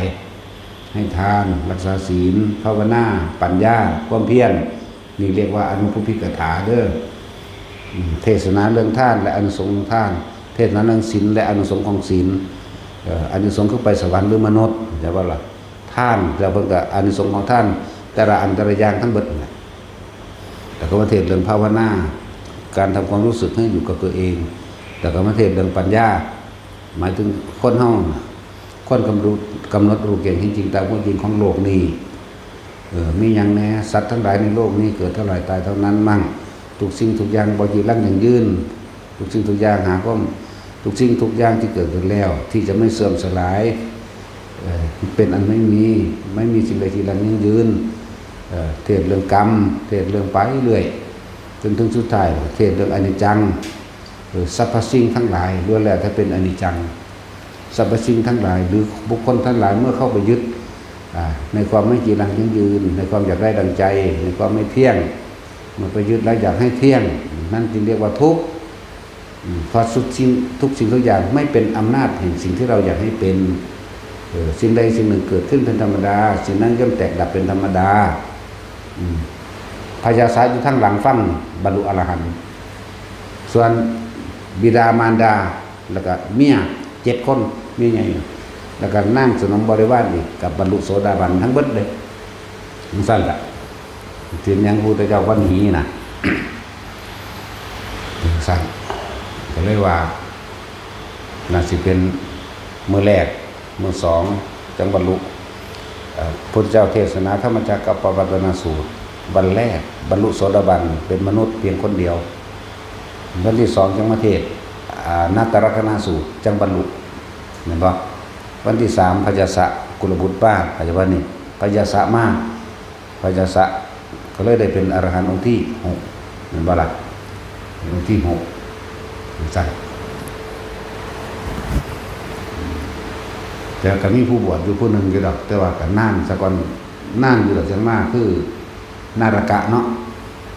ให้ทาน รักษาศีล ภาวนา ปัญญา ความเพียร นี่เรียกว่าอนุพุพพิกถาเด้อ อืม เทศนาเรื่องทานและอานิสงส์ของทาน เทศนาเรื่องศีลและอานิสงส์ของศีล เอ่อ อานิสงส์คือไปสวรรค์หรือมนุษย์ เข้าใจบ่ล่ะ ทาน แล้วเพิ่นก็อานิสงส์ของทาน แต่ละอันแต่ละอย่างทั้งเบิดนั่นแหละ แล้วก็มาเทศน์เรื่องภาวนา การทำความรู้สึกให้อยู่กับตัวเอง แล้วก็มาเทศน์เรื่องปัญญา หมายถึงคนเฮาน่ะ ควรกำหนด กำหนดรู้แจ้งเห็นจริงตามความจริงของโลกนี้ เออ มีหยังแน่ สัตว์ทั้งหลายในโลกนี้เกิดเท่าไหร่ตายเท่านั้นมั่ง ทุกสิ่งทุกอย่างบ่จีรังยั่งยืน ทุกสิ่งทุกอย่างหาความ ทุกสิ่งทุกอย่างที่เกิดขึ้นแล้ว ที่จะไม่เสื่อมสลาย เอ่อ เป็นอันไม่มี ไม่มีสิ่งใดที่รังยั่งยืน เอ่อ เทศน์เรื่องกรรม เทศน์เรื่องไปเรื่อย จนถึงสุดท้าย เทศน์เรื่องอนิจจัง เอ่อ สรรพสิ่งทั้งหลายล้วนแล้วแต่เป็นอนิจจัง สรรพสิ่งทั้งหลายหรือบุคคลทั้งหลายเมื่อเข้าไปยึด อ่า ในความไม่จีรังยั่งยืน ในความอยากได้ดังใจ ในความไม่เที่ยง เมื่อไปยึดแล้วอยากให้เที่ยง นั่นจึงเรียกว่าทุกข์ อืม เพราะทุกสิ่ง ทุกสิ่งทุกอย่างไม่เป็นอำนาจแห่งสิ่งที่เราอยากให้เป็น เออ สิ่งใดสิ่งหนึ่งเกิดขึ้นเป็นธรรมดา สิ่งนั้นย่อมแตกดับเป็นธรรมดา อืม พยาสะอยู่ทางหลังฟังนี่บรรลุอรหันต์ ส่วนบิดามารดา แล้วก็เมียเจ็ดคน เมียใหญ่ แล้วก็นางสนมบริวารอีก ก็บรรลุโสดาบันทั้งเบิดเลย จั่งซั้นล่ะ สิเป็นหยังพระพุทธเจ้าบ่หนีนะ จั่งซั้น ก็เลยว่า น่าสิเป็นมื้อแรก มื้อสอง จั่งบรรลุ เอ่อ พุทธเจ้าเทศนาธรรมจักรกัปปวัตตนสูตร วันแรกบรรลุโสดาบันเป็นมนุษย์เพียงคนเดียว วันที่สองจั่งมาเทศน์ อ่า อนัตตลักษณสูตร จั่งบรรลุ แม่นบ่ วันที่สามพยาสะกุลบุตรมา เข้าใจบ่นี่ พยาสะมา พยาสะก็เลยได้เป็นอรหันต์องค์ที่หก แม่นบ่ล่ะ เป็นองค์ที่หก จั่งซั้น แต่ก็มีผู้บวชอยู่ผู้หนึ่งอยู่ดอก แต่ว่าก็นานซะก่อน นานอยู่ดอก จั่งมา คือนาฏกะเนาะ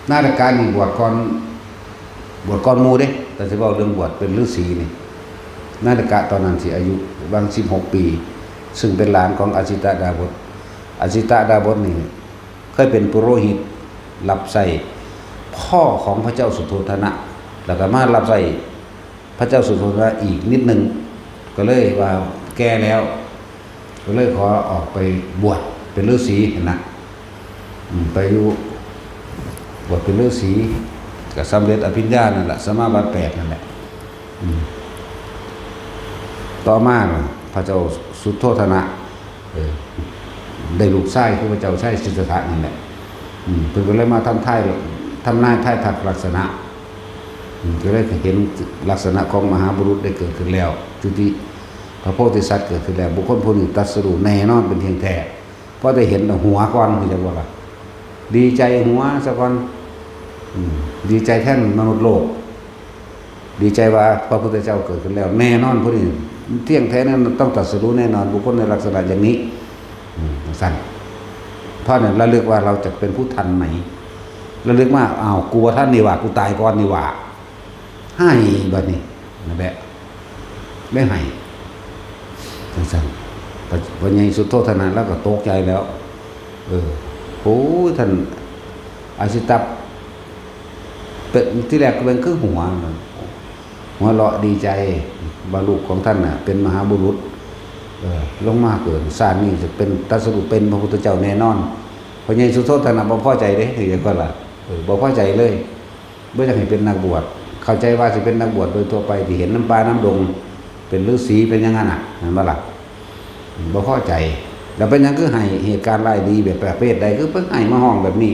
นาฏกะนี่บวชก่อน บวชก่อนหมู่เด้ แต่สิเว้าเรื่องบวชเป็นฤาษีนี่ นาฏกะตอนนั้นสิอายุประมาณสิบหกปี ซึ่งเป็นหลานของอสิตดาบส อสิตดาบสนี่เคยเป็นปุโรหิตรับใช้พ่อของพระเจ้าสุโธทนะ แล้วก็มารับใช้พระเจ้าสุโธทนะอีกนิดนึง ก็เลยว่าแก่แล้ว ก็เลยขอออกไปบวชเป็นฤาษีหั้นนะ อืม ไปอยู่ บวชเป็นฤาษี ก็สำเร็จอภิญญานั่นแหละ สมาบัติแปดนั่นแหละ อืม ต่อมาน่ะ พระเจ้าสุโธทนะ เออ ได้ลูกชายคือพระเจ้าชายสิทธัตถะนั่นแหละ อืม เพิ่นก็เลยมาทำทาย ทำนายทายทักลักษณะ อืม ก็เลยเห็นลักษณะของมหาบุรุษได้เกิดขึ้นแล้ว จุติพระโพธิสัตว์เกิดขึ้นแล้ว บุคคลผู้นี้ตรัสรู้แน่นอนเป็นเที่ยงแท้ พอได้เห็นหัวก่อน คือจั่งว่าล่ะ ดีใจหัวซะก่อน อืม ดีใจแทนมนุษย์โลก ดีใจว่าพระพุทธเจ้าเกิดขึ้นแล้ว แน่นอนผู้นี้เที่ยงแท้แน่นอน ต้องตรัสรู้แน่นอน บุคคลในลักษณะอย่างนี้ อืม จั่งซั้น เพราะนั้นระลึกว่าเราจะเป็นผู้ทันไหม ระลึกว่า อ้าว กูบ่ทันนี่หว่า กูตายก่อนนี่หว่า ให้บัดนี้ นั่นแหละ ได้ให้ จั่งซั้น พระ พระใหญ่สุโธทนะแล้วก็ตกใจแล้ว เออ โอ้ย ท่านอาสิตับ เป็น ที่แรกก็เป็นคือหัว หัวเราะดีใจว่าลูกของท่านน่ะ เป็นมหาบุรุษ เออ ลงมาเกิดชาตินี้จะเป็นตรัสรู้เป็นพระพุทธเจ้าแน่นอน พระใหญ่สุโธทนะบ่พอใจเด้ เห็นก่อนล่ะ เออ บ่พอใจเลย บ่อยากให้เป็นนักบวช เข้าใจว่าสิเป็นนักบวชโดยทั่วไปที่เห็นนำป่านำดง เป็นฤาษีเป็นหยังหั่นน่ะ แม่นบ่ล่ะ บ่พอใจ แล้วเป็นหยังคือให้เหตุการณ์ร้ายดีแบบประเภทใด คือเพิ่นให้มาฮ้องแบบนี้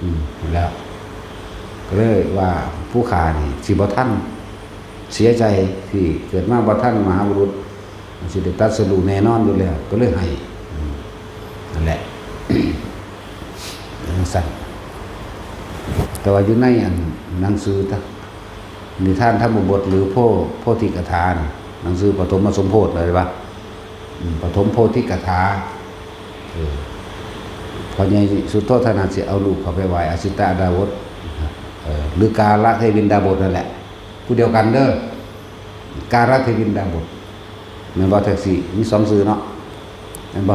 อืม แล้ว ก็เลยว่าผู้ข้านี่สิบ่ทัน เสียใจที่เกิดมาบ่ทันมหาบุรุษ สิได้ตรัสรู้แน่นอนอยู่แล้ว ก็เลยให้ อืม นั่นแหละ จั่งซั้น แต่ว่าอยู่ในอันหนังสือทะ นิทานธรรมบทหรือโพ โพธิกถาน่ะ หนังสือปฐมสมโพธิ อะไรวะ อืม ปฐมโพธิกถา เออ พอใหญ่สุโธทนะสิเอาลูกเขาไปไหว้อสิตดาบส เออ หรือกาลเทวินดาบสนั่นแหละ ผู้เดียวกันเด้อ กาลเทวินดาบส แม่นบ่ แท็กซี่ มีสองชื่อเนาะ แม่นบ่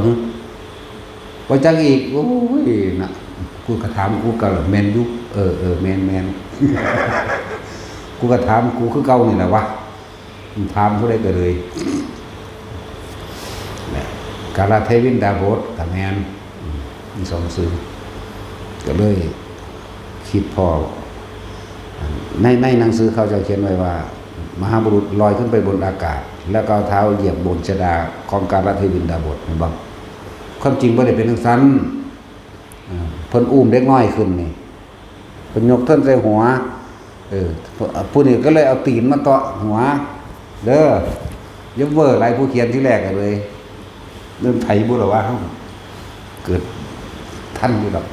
บ่จักอีก โอ้ย นะ กูก็ถาม กูก็แม่นอยู่ เออ เออ แม่น แม่น กูก็ถาม กูคือเก่านี่แหละวะ ถามผู้ใดก็เลย นะ กาลเทวินดาบสก็แม่น อืม มีสองชื่อ ก็เลย คิดพ้อ ใน ในหนังสือเขาเจ้าเขียนไว้ว่า มหาบุรุษลอยขึ้นไปบนอากาศ แล้วก็เอาเท้าเหยียบบนชดาของกาลเทวินดาบส แม่นบ่ ความจริงบ่ได้เป็นจั่งซั้น เออ เพิ่นอุ้มเด็กน้อยขึ้นนี่ เพิ่นยกเทิ่นใส่หัว เออ ผู้นี้ก็เลยเอาตีนมาเตาะหัว เด้อ อย่าเวอร์หลาย ผู้เขียนที่แรกก็เลย เรื่องไผบุรว่าเฮาเกิดทันอยู่ดอก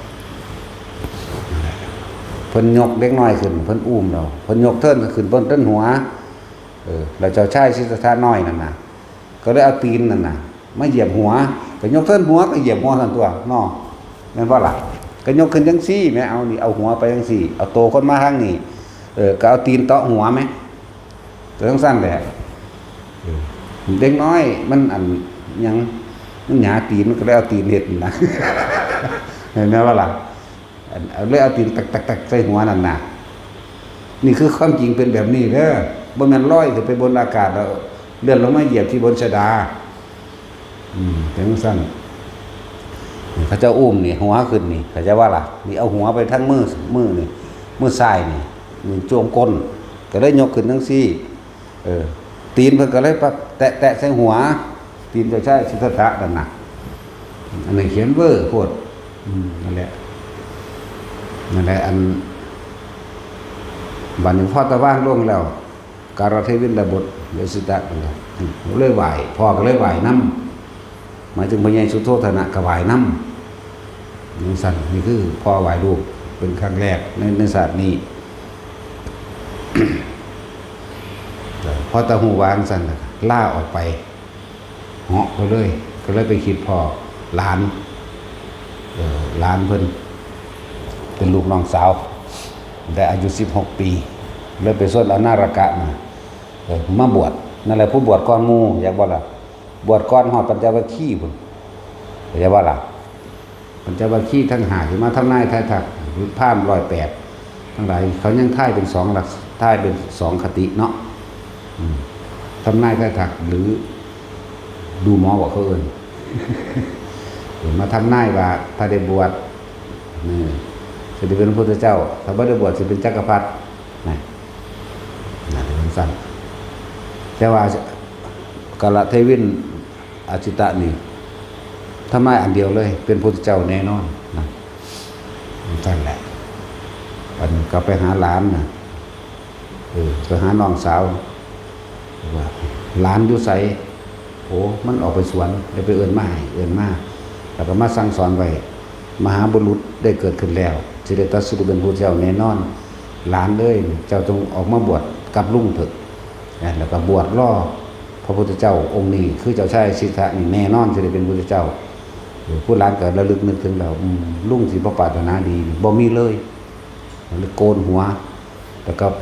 เพิ่นยกเด็กน้อยขึ้น เพิ่นอุ้มเรา เพิ่นยกเทิ่นขึ้นบนเทิ่นหัว เออ แล้วเจ้าชายสิทธัตถะน้อยนั่นน่ะ ก็เลยเอาตีนนั่นน่ะ มาเหยียบหัว ก็ยกเทิ่นหัวก็เหยียบหัวซั่นตั๊วเนาะ แม่นบ่ล่ะ ก็ยกขึ้นจั่งซี่แหม เอานี่ เอาหัวไปจั่งซี่ เอาโตคนมาทางนี้ เออ ก็เอาตีนเตาะหัวแหม ก็จั่งซั้นแหละ เออ เด็กน้อยมันอันหยัง มันหยาตีน มันก็เลยเอาตีนเฮ็ดนั่นนะ เห็นไหมว่าล่ะ อันเอาเลยเอาตีนตักตักตักใส่หัวนั่นน่ะ นี่คือความจริงเป็นแบบนี้เด้อ บ่แม่นลอยขึ้นไปบนอากาศแล้วเลื่อนลงมาเหยียบที่บนชะดา อืมจังซั่น เขาเจ้าอุ้มนี่หัวขึ้นนี่ เขาเจ้าว่าล่ะ นี่เอาหัวไปทั้งมือ มือนี่ มือซ้ายนี่ นี่จ้วงก้น ก็เลยยกขึ้นจังซี่ เออ ตีนเพิ่นก็เลยปะแตะแตะใส่หัว ตีนเจ้าชายสิทธัตถะนั่นน่ะ อันนี้เขียนเวอร์โพด อืมนั่นแหละ นั่นแหละ อัน บัดนี้พอตะวางลงแล้ว การเทวินดาบทเวสิตะนั่นแหละ อืมเลยไหว้ พ่อก็เลยไหว้นำ หมายถึงพระใหญ่สุโธทนะก็ไหว้นำ จังซั่น นี่คือพ่อไหว้ลูกเป็นครั้งแรกใน ในชาตินี้ พอตะฮู้ว่าจังซั่นน่ะ ลาออกไป เหาะไปเลย ก็เลยไปคิดพ้อหลาน เอ่อ หลานเพิ่น เป็นลูกน้องสาว ได้อายุสิบหกปี เลยไปชวนเอานารากะมา เอ่อ มาบวช นั่นแหละ ผู้บวชก่อนหมู่ อยากบ่ล่ะ บวชก่อนฮอดปัญจวัคคีย์พุ้น อยากบ่ล่ะ ปัญจวัคคีย์ทั้งห้าที่มาทำนายทายทัก พราหมณ์ร้อยแปด ทั้งหลาย เขายังทายเป็นสองลักษ- ทายเป็นสองคติเนาะ อืม ทำนายทายทัก หรือดูหมอบอกเขาเอิ้น มาทำนายว่าถ้าได้บวช นี่ สิได้เป็นพระพุทธเจ้า ถ้าบ่ได้บวชสิเป็นจักรพรรดิ นะ นะ เป็นจังซั่น แต่ว่ากาลเทวินอาจิตะนี่ ทำนายอันเดียวเลย เป็นพุทธเจ้าแน่นอนนะ จังซั่นแหละ อันก็ไปหาหลานนะ เออ ไปหาน้องสาว ว่า หลานอยู่ไส โอ้ มันออกไปสวน ได้ไปเอิ้นมาให้ เอิ้นมา แล้วก็มาสั่งสอนไว้ มหาบุรุษได้เกิดขึ้นแล้ว สิได้ตรัสรู้เป็นพุทธเจ้าแน่นอน หลานเอ้ย เจ้าจงออกมาบวชกับลุงเถอะ นะ แล้วก็บวชรอพระพุทธเจ้าองค์นี้ คือเจ้าชายสิทธัตถะนี่แน่นอนสิได้เป็นพุทธเจ้า เออ ผู้หลานก็ระลึกนึกถึงแล้ว อืม ลุงสิบ่ปรารถนาดี บ่มีเลย เลยโกนหัว แล้วก็ไป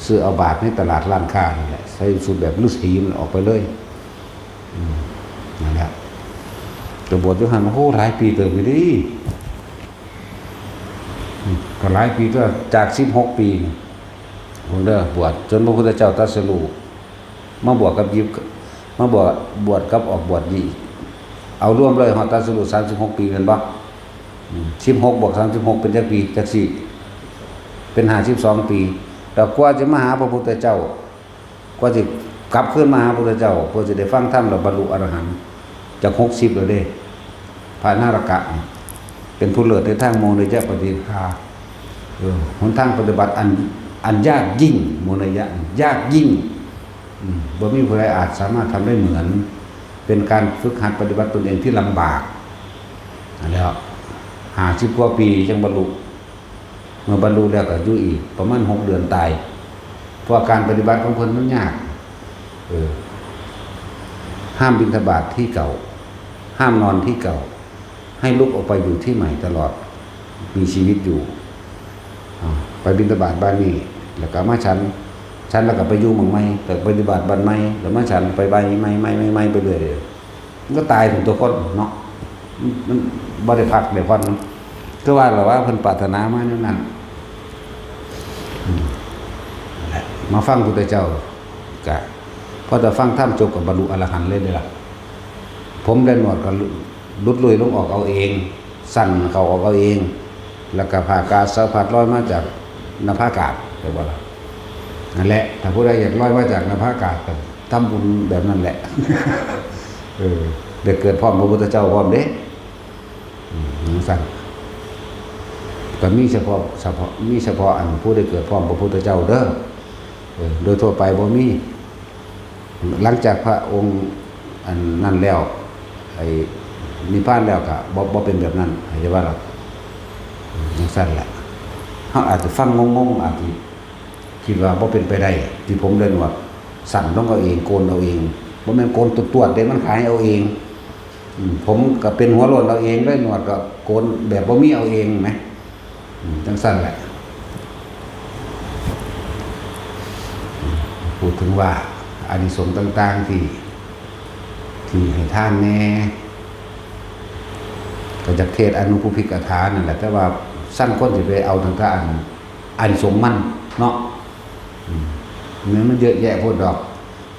ซื้อเอาบาตรในตลาดร้านค้านี่แหละ ใส่ชุดแบบฤๅษีมันออกไปเลย อืม นั่นแหละ ก็บวชอยู่หั่น โอ้โห หลายปีเติบอยู่เด้ อืม ก็หลายปีตัว จากสิบหกปีนี่ ผมเด้อ บวชจนพระพุทธเจ้าตรัสรู้ มาบวชกับยิบ มาบวช บวชกับออกบวชนี่ เอารวมเลยฮอดตรัสรู้สามสิบหกปีแม่นบ่ อืม สิบหกบวกสามสิบหกเป็นจักปี จักสี่ เป็นห้าสิบสองปี แล้วกว่าจะมาหาพระพุทธเจ้า กว่าสิกลับคืนมาหาพระพุทธเจ้า เพื่อสิได้ฟังธรรมแล้วบรรลุอรหันต์ จักหกสิบแล้วเด้ พระนารากะนี่ เป็นผู้เลิศในทางโมเนยปฏิปทา เออ หนทางปฏิบัติอัน อันยากยิ่ง โมเนยะ ยากยิ่ง อืม บ่มีผู้ใดอาจสามารถทำได้เหมือน เป็นการฝึกหัดปฏิบัติตนเองที่ลำบาก แล้ว ห้าสิบกว่าปีจังบรรลุ เมื่อบรรลุแล้วก็อยู่อีกประมาณหกเดือนตาย เพราะการปฏิบัติของเพิ่นมันยาก เออ ห้ามบิณฑบาตที่เก่า ห้ามนอนที่เก่า ให้ลุกออกไปอยู่ที่ใหม่ตลอด มีชีวิตอยู่ อ่า ไปบิณฑบาตบ้านนี้ แล้วก็มาฉัน ฉันแล้วก็ไปอยู่หม่องใหม่ แต่ปฏิบัติบ้านใหม่ แล้วมาฉันไปบ้านใหม่ ใหม่ ใหม่ ใหม่ไปเรื่อยเลย มันก็ตายถึงตัวคนเนาะ มัน มันบ่ได้พักได้ผ่อน คือว่าล่ะว่าเพิ่นปรารถนามาแนวนั้น อืม นั่นแหละ มาฟังพุทธเจ้า ก็พอจะฟังธรรมจบก็บรรลุอรหันต์เลยเด้อล่ะ ผมและหนวดก็หลุดลุยลงออกเอาเอง สั้นเข้าออกเอาเอง แล้วก็ผ้ากาสาวพัดลอยมาจากนภาอากาศ เห็นบ่ล่ะ นั่นแหละ ถ้าผู้ใดอยากลอยมาจากนภาอากาศก็ทำบุญแบบนั้นแหละ เออ ได้เกิดพร้อมพระพุทธเจ้าพร้อมเด้ อืม จั่งซั้น ก็มีเฉพาะ เฉพาะ มีเฉพาะอันผู้ได้เกิดพร้อมพระพุทธเจ้าเด้อ เออ โดยทั่วไปบ่มี หลังจากพระองค์อันนั้นแล้ว ไอ้นิพพานแล้วก็บ่ บ่เป็นแบบนั้น เข้าใจบ่ล่ะ อืม จั่งซั้นแหละ เฮาอาจจะฟังงงๆ อาจจะคิดว่าบ่เป็นไปได้ ที่ผมได้หนวดสั้นลงเอาเอง โกนเอาเอง บ่แม่นโกนตวดๆ เด้ มันขายเอาเอง อืม ผมก็เป็นหัวโล้นเอาเอง ได้หนวดก็โกนแบบบ่มีเอาเองนะ อืม จั่งซั้นแหละ พูดถึงว่าอานิสงส์ต่างๆ ที่ ที่ให้ทานแหน่ ก็อยากเทศน์อนุภูพิกถานั่นแหละ แต่ว่า ซั่นคนสิไปเอาตั้งแต่อัน อานิสงส์มันเนาะ อืม มัน มันเยอะแยะโพดดอก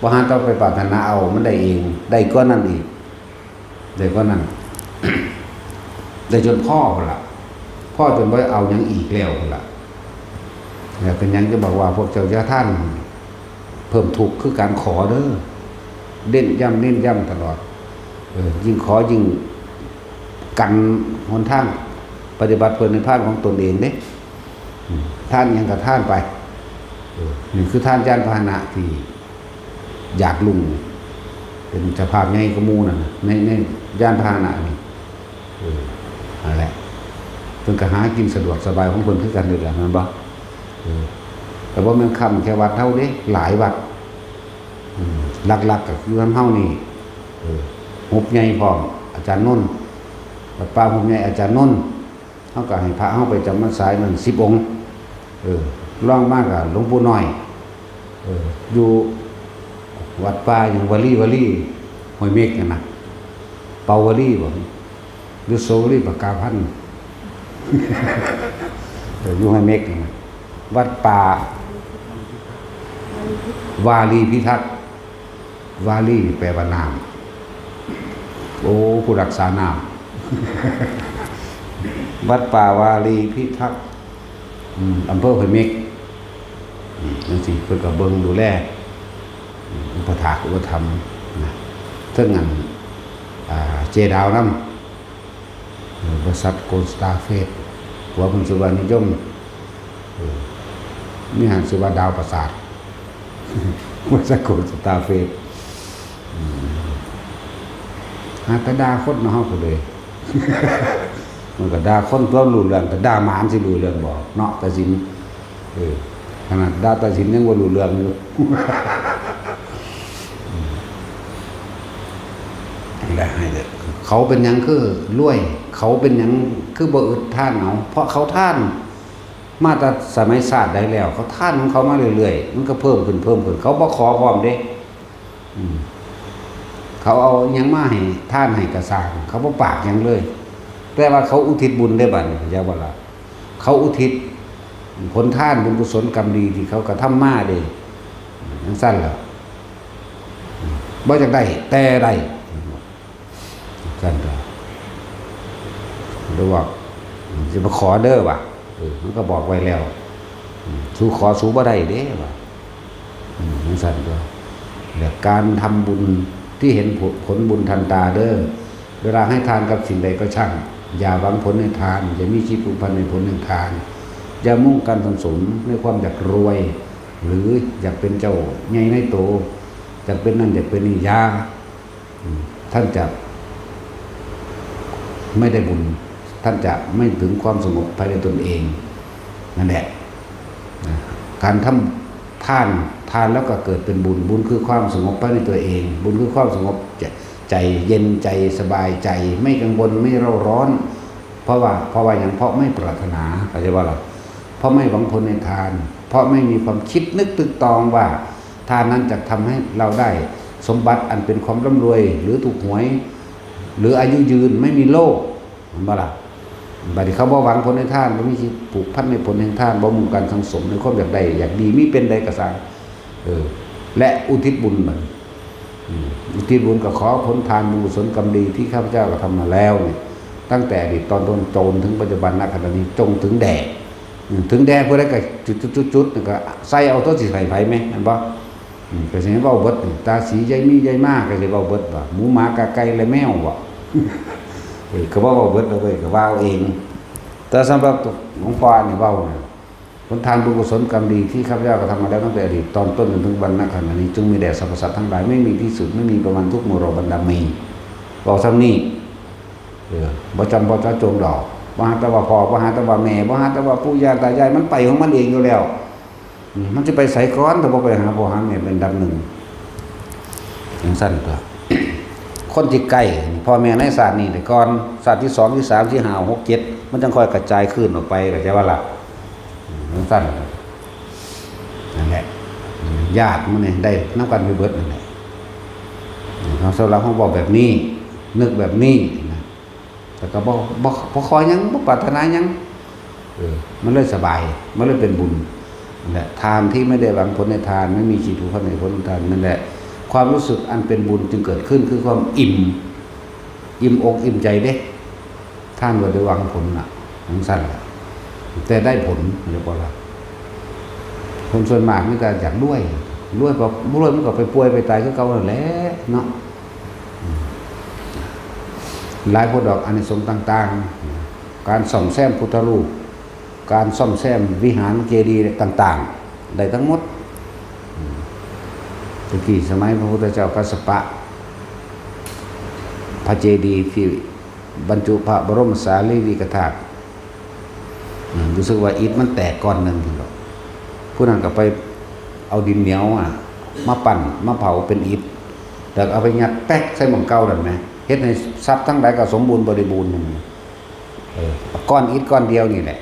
บ่หาต้องไปปรารถนาเอา มันได้เอง ได้กว่านั้นอีก ได้กว่านั้น ได้จนพอพุ้นล่ะ พอจนบ่เอาหยังอีกแล้วพุ้นล่ะ แล้วเป็นหยังจะบอกว่าพวกเจ้าอย่าทาน เพิ่มทุกข์คือการขอเด้อ เน้นย้ำ เน้นย้ำตลอด เออ ยิ่งขอยิ่งกันหนทางปฏิบัติเพื่อนิพพานของตนเองเด้ อืม ทานหยังก็ทานไป เออ นี่คือทานยานพาหนะที่อยากรุ่ง เป็นเจ้าภาพใหญ่กว่าหมู่นั่นน่ะ ใน ในยานพาหนะนี่ เออ นั่นแหละ เพิ่นก็หากินสะดวกสบายของเพิ่นคือกันนี่แหละ แม่นบ่ เออ แต่ว่ามันค้ำแค่วัดเฮาเด้ หลายวัด อืม หลักๆ ก็คือวัดเฮานี่ เออ หุบใหญ่พร้อม อาจารย์นนท์ วัดป่าหุบใหญ่อาจารย์นนท์ เฮาก็ให้พระเฮาไปจำพรรษานั่นสิบองค์ เออ รองมาก็หลวงปู่น้อย เออ อยู่วัดป่าหยังวาลี วาลี ห้วยเม็กนั่นน่ะ เปาวาลีบ่ หรือโสวาลีปากาพันธ์ เออ อยู่ห้วยเม็กนั่นน่ะ วัดป่า วาลีพิทักษ์ วาลีนี่แปลว่าน้ำ โอ้ ผู้รักษาน้ำ วัดป่าวาลีพิทักษ์ อืม อำเภอห้วยเม็ก อืม จังซี้ เพิ่นก็เบิ่งดูแล อืม อุปถากอุปถัมภ์นะ เทิงอัน อ่า เจดาวนำ เออ บริษัทโกลด์สตาร์เฟส ผัวเพิ่นชื่อว่านิยม เออ เมียหั้นชื่อว่าดาวประสาท บริษัทโกลด์สตาร์เฟส อืม หาแต่ด่าคนเนาะ เฮาก็เลย มันก็ด่าคนตัวรู้เรื่อง แต่ด่าหมามันสิรู้เรื่องบ่เนาะ ตาสิน เออ ขนาดด่าตาสินยังบ่รู้เรื่องอยู่ และให้เด้อ เขาเป็นหยังคือรวย เขาเป็นหยังคือบ่อึดทานเอา เพราะเขาทานมาแต่สมัยชาติใดแล้ว เขาทานของเขามาเรื่อยๆ มันก็เพิ่มขึ้น เพิ่มขึ้น เขาบ่ขอพร้อมเด้ อืม เขาเอาหยังมาให้ทานให้กะซ่าง เขาบ่ปากหยังเลย แต่ว่าเขาอุทิศบุญได้บัดนี้ เข้าใจบ่ล่ะ เขาอุทิศผลทานบุญกุศลกรรมดีที่เขากระทำมาเด้ จังซั่นล่ะ บ่อยากได้ แต่ได้ ซั่นก็ หรือว่า สิมาขอเด้อว่ะ เออ มันก็บอกไว้แล้ว อืม สู้ขอสู้บ่ได้เด้ว่ะ อืม จังซั่นก็ และการทำบุญที่เห็นผล ผลบุญทันตาเด้อ เวลาให้ทานกับสิ่งใดก็ช่าง อย่าหวังผลในทาน อย่ามีจิตผูกพันในผลแห่งทาน อย่ามุ่งการสังสมในความอยากรวย หรืออยากเป็นเจ้าใหญ่ในโต อยากเป็นนั่นอยากเป็นนี่ อย่า อืม ท่านจะไม่ได้บุญ ท่านจะไม่ถึงความสงบภายในตนเอง นั่นแหละ นะ การทำทาน ทานแล้วก็เกิดเป็นบุญ บุญคือความสงบภายในตัวเอง บุญคือความสงบใจ ใจเย็นใจสบายใจ ไม่กังวล ไม่เร่าร้อน เพราะว่า เพราะว่าหยัง เพราะไม่ปรารถนา เข้าใจบ่ล่ะ เพราะไม่หวังผลในทาน เพราะไม่มีความคิดนึกตึกตองว่า ทานนั้นจะทำให้เราได้สมบัติอันเป็นความร่ำรวย หรือถูกหวย หรืออายุยืน ไม่มีโรค เห็นบ่ล่ะ บัดนี้เขาบ่หวังผลในทาน บ่มีจิตผูกพันในผลแห่งทาน บ่มุ่งการสังสมในความอยากได้ อยากดี มีเป็นใดก็ซ่าง เออ และอุทิศบุญมัน อืม อุทิศบุญก็ขอผลทานบุญกุศลกรรมดีที่ข้าพเจ้ากระทำมาแล้วเนี่ย ตั้งแต่อดีตตอนต้นจนถึงปัจจุบัน ณ ขณะนี้ จงถึงแด่ อืม ถึงแด่ผู้ใดก็จุดๆๆๆ นั่นก็ใส่เอาตัวสิใส่ไผแม่นบ่ อืม ก็สิให้เว้าเบิดนี่ ตาสียายมียายมาก็สิเว้าเบิดว่า หมูหมากาไก่และแมวบ่ เออ ก็บ่เว้าเบิดแล้วเว้ย ก็ว่าเอาเอง แต่สำหรับหลวงพ่อนี่เว้านะ ผลทานบุญกุศลกรรมดีที่ข้าพเจ้ากระทำมาแล้วตั้งแต่อดีตตอนต้นจนถึงวันณขณะนี้ จงมีแด่สรรพสัตว์ทั้งหลาย ไม่มีที่สุด ไม่มีประมาณ ทุกหมู่เหล่าบรรดาหมู่ เว้าส่ำนี้ เออ บ่จำบ่เจาะจงดอก บ่หาแต่ว่าพ่อ บ่หาแต่ว่าแม่ บ่หาแต่ว่าปู่ย่าตายาย มันไปของมันเองอยู่แล้ว อืม มันสิไปไสก่อน ถ้าบ่ไปหาพ่อหาแม่เป็นอันดับหนึ่ง จังซั่นตั๊ว คนที่ใกล้พ่อแม่ในชาตินี้แต่ก่อน ชาติที่สอง ที่สาม ที่ห้า หก เจ็ด มันจังค่อยกระจายคืนออกไป เข้าใจบ่ล่ะ อืม จังซั่น นั่นแหละ อืม ญาติมันนี่ได้นำกันไปเบิดนั่นแหละ อืม สำหรับเฮาเว้าแบบนี้ นึกแบบนี้นะ แต่ก็บ่ บ่ บ่ขอหยัง บ่ปรารถนาหยัง เออ มันเลยสบาย มันเลยเป็นบุญ นั่นแหละ ทานที่ไม่ได้หวังผลในทาน ไม่มีจิตผูกพันในผลของทาน นั่นแหละ ความรู้สึกอันเป็นบุญจึงเกิดขึ้น คือความอิ่ม อิ่มอกอิ่มใจเด้ ทานบ่ได้หวังผลน่ะ จั่งซั้นล่ะ แต่ได้ผล เรียกว่าล่ะ คนส่วนมากมีแต่อยากรวย รวยบ่ รวยมันก็ไปป่วยไปตายคือเก่านั่นแหละเนาะ อืม หลายคนดอกอานิสงส์ต่างๆ การซ่อมแซมพุทธรูป การซ่อมแซมวิหารเจดีย์ต่างๆ ได้ทั้งหมด อืม ตะกี้สมัยพระพุทธเจ้ากัสสปะ พระเจดีย์ที่บรรจุพระบรมสารีริกธาตุ อืม รู้สึกว่าอิฐมันแตกก้อนหนึ่ง ผู้นั้นก็ไปเอาดินเหนียวอะ มาปั้น มาเผาเป็นอิฐ แล้วเอาไปยัดแป๊กใส่หม่องเก่านั่นแหม เฮ็ดให้ทรัพย์ทั้งหลายก็สมบูรณ์บริบูรณ์นั่นแหม เออ ก้อนอิฐก้อนเดียวนี่แหละ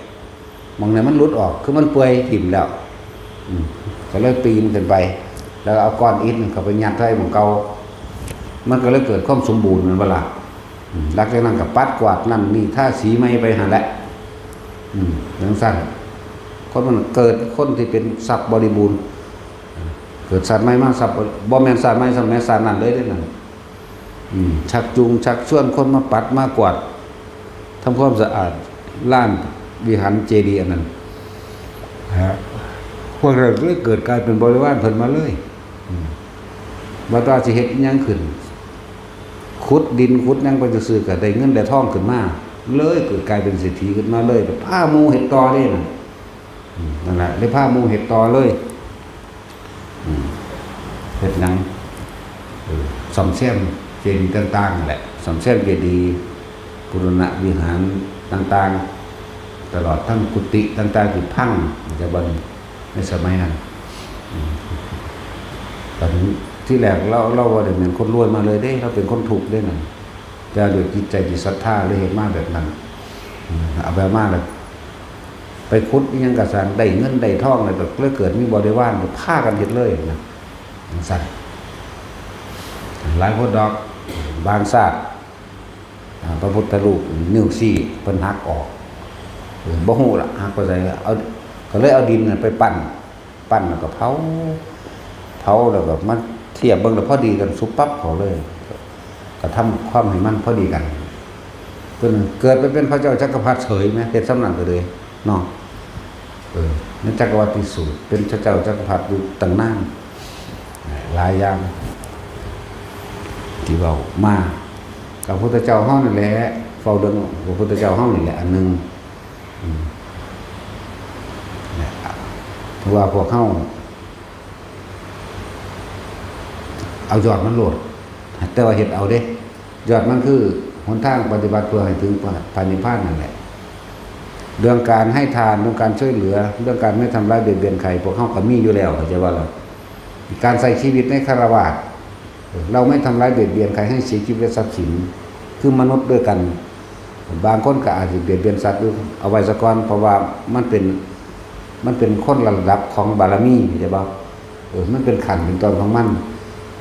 หม่องนั้นมันหลุดออก คือมันเปื่อยถิ่มแล้ว อืม ก็เลยปีนขึ้นไป แล้วเอาก้อนอิฐนั่นเข้าไปยัดไว้หม่องเก่า มันก็เลยเกิดความสมบูรณ์ แม่นบ่ล่ะ อืม หลังจากนั้นก็ปัดกวาดนั่นนี่ ทาสีใหม่ไปหั่นแหละ อืม จั่งซั้น คนมันเกิดคนที่เป็นทรัพย์บริบูรณ์ เกิดชาติใหม่มาทรัพย์บริ- บ่แม่นชาติใหม่ซ้ำ แม่นชาตินั้นเลยเด้นั่น อืม ชักจูงชักชวนคนมาปัดมากวาด ทำความสะอาดลานวิหารเจดีย์อันนั้น ฮะ พวกนั้นก็เลยเกิดกลายเป็นบริวารเพิ่นมาเลย อืม ว่าแต่ว่าสิเฮ็ดอิหยังขึ้น ขุดดินขุดหยังไปซื่อๆ ก็ได้เงินได้ทองขึ้นมา เลยเกิดกลายเป็นเศรษฐีขึ้นมาเลย พาหมู่เฮ็ดต่อเด้นั่น อืม นั่นแหละ ได้พาหมู่เฮ็ดต่อเลย อืม เฮ็ดหยัง เออ ซ่อมแซมเจดีย์ต่างๆ นั่นแหละ ซ่อมแซมเจดีย์ บูรณะวิหารต่างๆ ตลอดทั้งกุฏิต่างๆ ที่พัง แต่บัดนี้ ในสมัยนั้น อืม บัดนี้ ที่แรกลาว ลาวบ่ได้แม่นคนรวยมาเลยเด้ ลาวเป็นคนทุกข์เด้นั่น แต่ด้วยจิตใจที่ศรัทธาเลยเฮ็ดมาแบบนั้น อืม เอาแบบมาแล้ว ไปขุดอิหยังก็ซ่าง ได้เงินได้ทองแล้วก็เลยเกิดมีบริวาร พากันเฮ็ดเลยนะ จั่งซั้น หลายคนดอก บางชาติ อ่า พระพุทธรูปนิ้วชี้เพิ่นหักออก เออ บ่ฮู้ล่ะ หักไปไส เอา ก็เลยเอาดินน่ะไปปั้น ปั้นแล้วก็เผา เผาแล้วก็มาเทียบเบิ่งแล้วพอดีกันสุบปั๊บเข้าเลย ก็ทำความให้มันพอดีกัน เพิ่นเกิดไปเป็นพระเจ้าจักรพรรดิเฉยแหม เฮ็ดส่ำนั้นก็เลยเนาะ เออ ในจักรวรรดิสูตร เป็นพระเจ้าจักรพรรดิอยู่ตั้งนาน หลายอย่าง ที่เว้ามา กับพระพุทธเจ้าเฮานั่นแหละ เว้าเรื่องพระพุทธเจ้าเฮานี่แหละอันหนึ่ง อืม เนี่ย เพราะว่าพวกเฮา เอายอดมันโลด แต่ว่าเฮ็ดเอาเด้ ยอดมันคือหนทางปฏิบัติเพื่อให้ถึงพระนิพพานนั่นแหละ เรื่องการให้ทาน เรื่องการช่วยเหลือ เรื่องการไม่ทำร้ายเบียดเบียนใคร พวกเฮาก็มีอยู่แล้ว เข้าใจบ่ล่ะ การใช้ชีวิตในฆราวาส เราไม่ทำร้ายเบียดเบียนใครให้เสียชีวิตและทรัพย์สิน คือมนุษย์ด้วยกัน บางคนก็อาจจะเบียดเบียนสัตว์อยู่ เอาไว้ซะก่อน เพราะว่ามันเป็น มันเป็นคนละระดับของบารมี เข้าใจบ่ เออ มันเป็นขั้นเป็นตอนของมัน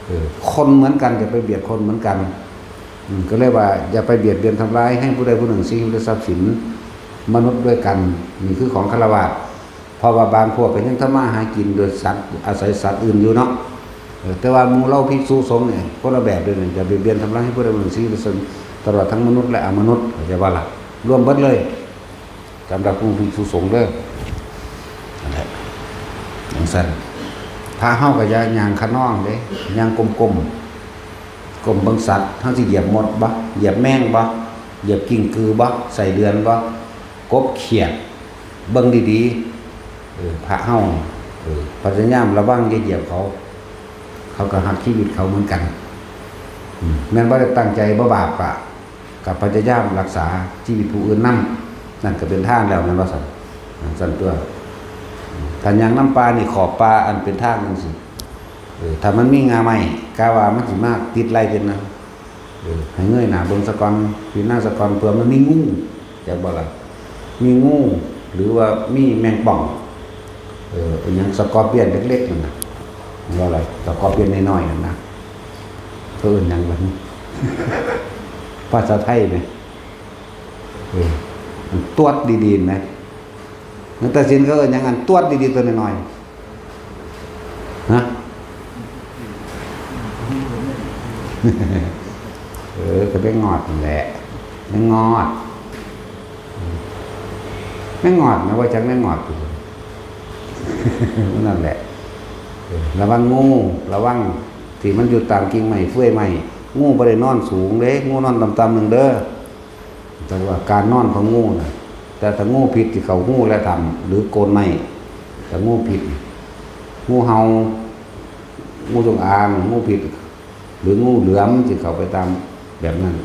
เออ คนเหมือนกันอย่าไปเบียดคนเหมือนกัน อืม ก็เลยว่าอย่าไปเบียดเบียนทำร้ายให้ผู้ใดผู้หนึ่งเสียชีวิตและทรัพย์สิน มนุษย์ด้วยกัน นี่คือของฆราวาส เพราะว่าบางพวกก็ยังทำมาหากินโดยสัตว์ อาศัยสัตว์อื่นอยู่เนาะ เออ แต่ว่าหมู่เราภิกษุสงฆ์เนี่ยคนละแบบเลยเนี่ย อย่าเบียดเบียนทำร้ายให้ผู้ใดผู้หนึ่งเสียชีวิต ตลอดทั้งมนุษย์และอมนุษย์ เข้าใจบ่ล่ะ รวมเบิดเลย สำหรับหมู่ภิกษุสงฆ์เด้อ นั่นแหละ จั่งซั้น พระเฮาก็อย่าย่างคะนองเด้ ย่างก้มๆ ก้มเบิ่งสัตว์ เฮาสิเหยียบมดบ่ เหยียบแมงบ่ เหยียบกิ้งกือบ่ ไส้เดือนบ่ กบเขียด เบิ่งดีๆ เออ พระเฮา เออ พยายามระวังอย่าเหยียบเขา เขาก็ฮักชีวิตเขาเหมือนกัน อืม แม่นบ่ได้ตั้งใจบ่บาปกะ ก็พยายามรักษาชีวิตผู้อื่นนำ นั่นก็เป็นทานแล้ว แม่นบ่ซั่น นั่นซั่นตั๊ว อืม ถ้าย่างนำป่านี่ ขอบป่าอันเป็นทางจั่งซี้ เออ ถ้ามันมีง่าไม้ กะว่ามันสิมาติดไล่ติดนะ เออ ให้เงยหน้าเบิ่งซะก่อน พิจารณาซะก่อน เผื่อมันมีงู จักบ่ล่ะ มีงู หรือว่ามีแมงป่อง เออ อิหยังสกอร์เปียนเล็กๆ นั่นน่ะ ว่าอะไร สกอร์เปียนน้อยๆ นั่นนะ เพิ่นเอิ้นหยังวะ ภาษาไทยไหม เออ มันตรวจดีๆ ไหม นักตัดสินเขาเอิ้นหยัง อันตรวจดีๆ ตัวน้อยๆ ฮะ เออ ก็แมงงอดนั่นแหละ แมงงอด แมงงอดนะ ว่าจักแมงงอด นั่นแหละ เออ ระวังงู ระวังที่มันอยู่ตามกิ่งไม้เฟื่อยไม้ งูบ่ได้นอนสูงเด้ งูนอนต่ำๆ หนึ่งเด้อ แต่ว่าการนอนของงูน่ะ แต่ถ้างูพิษที่เข้าหูและถ้ำหรือโคนไม้ แต่งูพิษ งูเห่า งูจงอาง งูพิษ หรืองูเหลือมที่เข้าไปตามแบบนั้น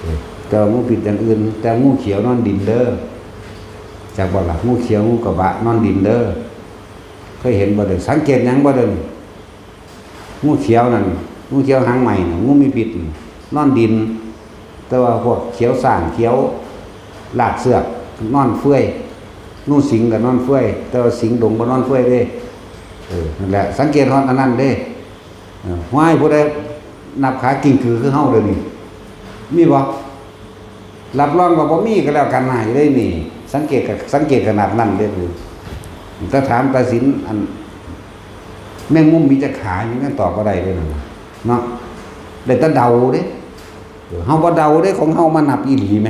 เออ แต่ว่างูพิษอย่างอื่น แต่งูเขียวนอนดินเด้อ จักบ่ล่ะ งูเขียว งูกระบะนอนดินเด้อ เคยเห็นบ่เด้อ สังเกตหยังบ่เด้อ งูเขียวนั่น งูเขียวหางไหม้น่ะ งูมีพิษน่ะ นอนดิน แต่ว่าพวกเขียวสร้าง เขียวลากเสือก นอนเฟื่อย งูสิงก็นอนเฟื่อย แต่ว่าสิงดงบ่นอนเฟื่อยเด้ เออ นั่นแหละ สังเกตฮอดอันนั้นเด้ เออ ฮ้าย ผู้ใดนับขากิ้งกือคือเฮาเดี๋ยวนี้ มีบ่ รับรองว่าบ่มีก็แล้วกันนะ อยู่ได้นี่ สังเกตก็ สังเกตขนาดนั้นเด้อ ถ้าถามตาสิน อัน แมงมุมมีจักขา ยังตอบบ่ได้เลยนะ เนาะ ได้แต่เดาเด้ เออ เฮาบ่เดาเด้ ของเฮามานับอีหลีแหม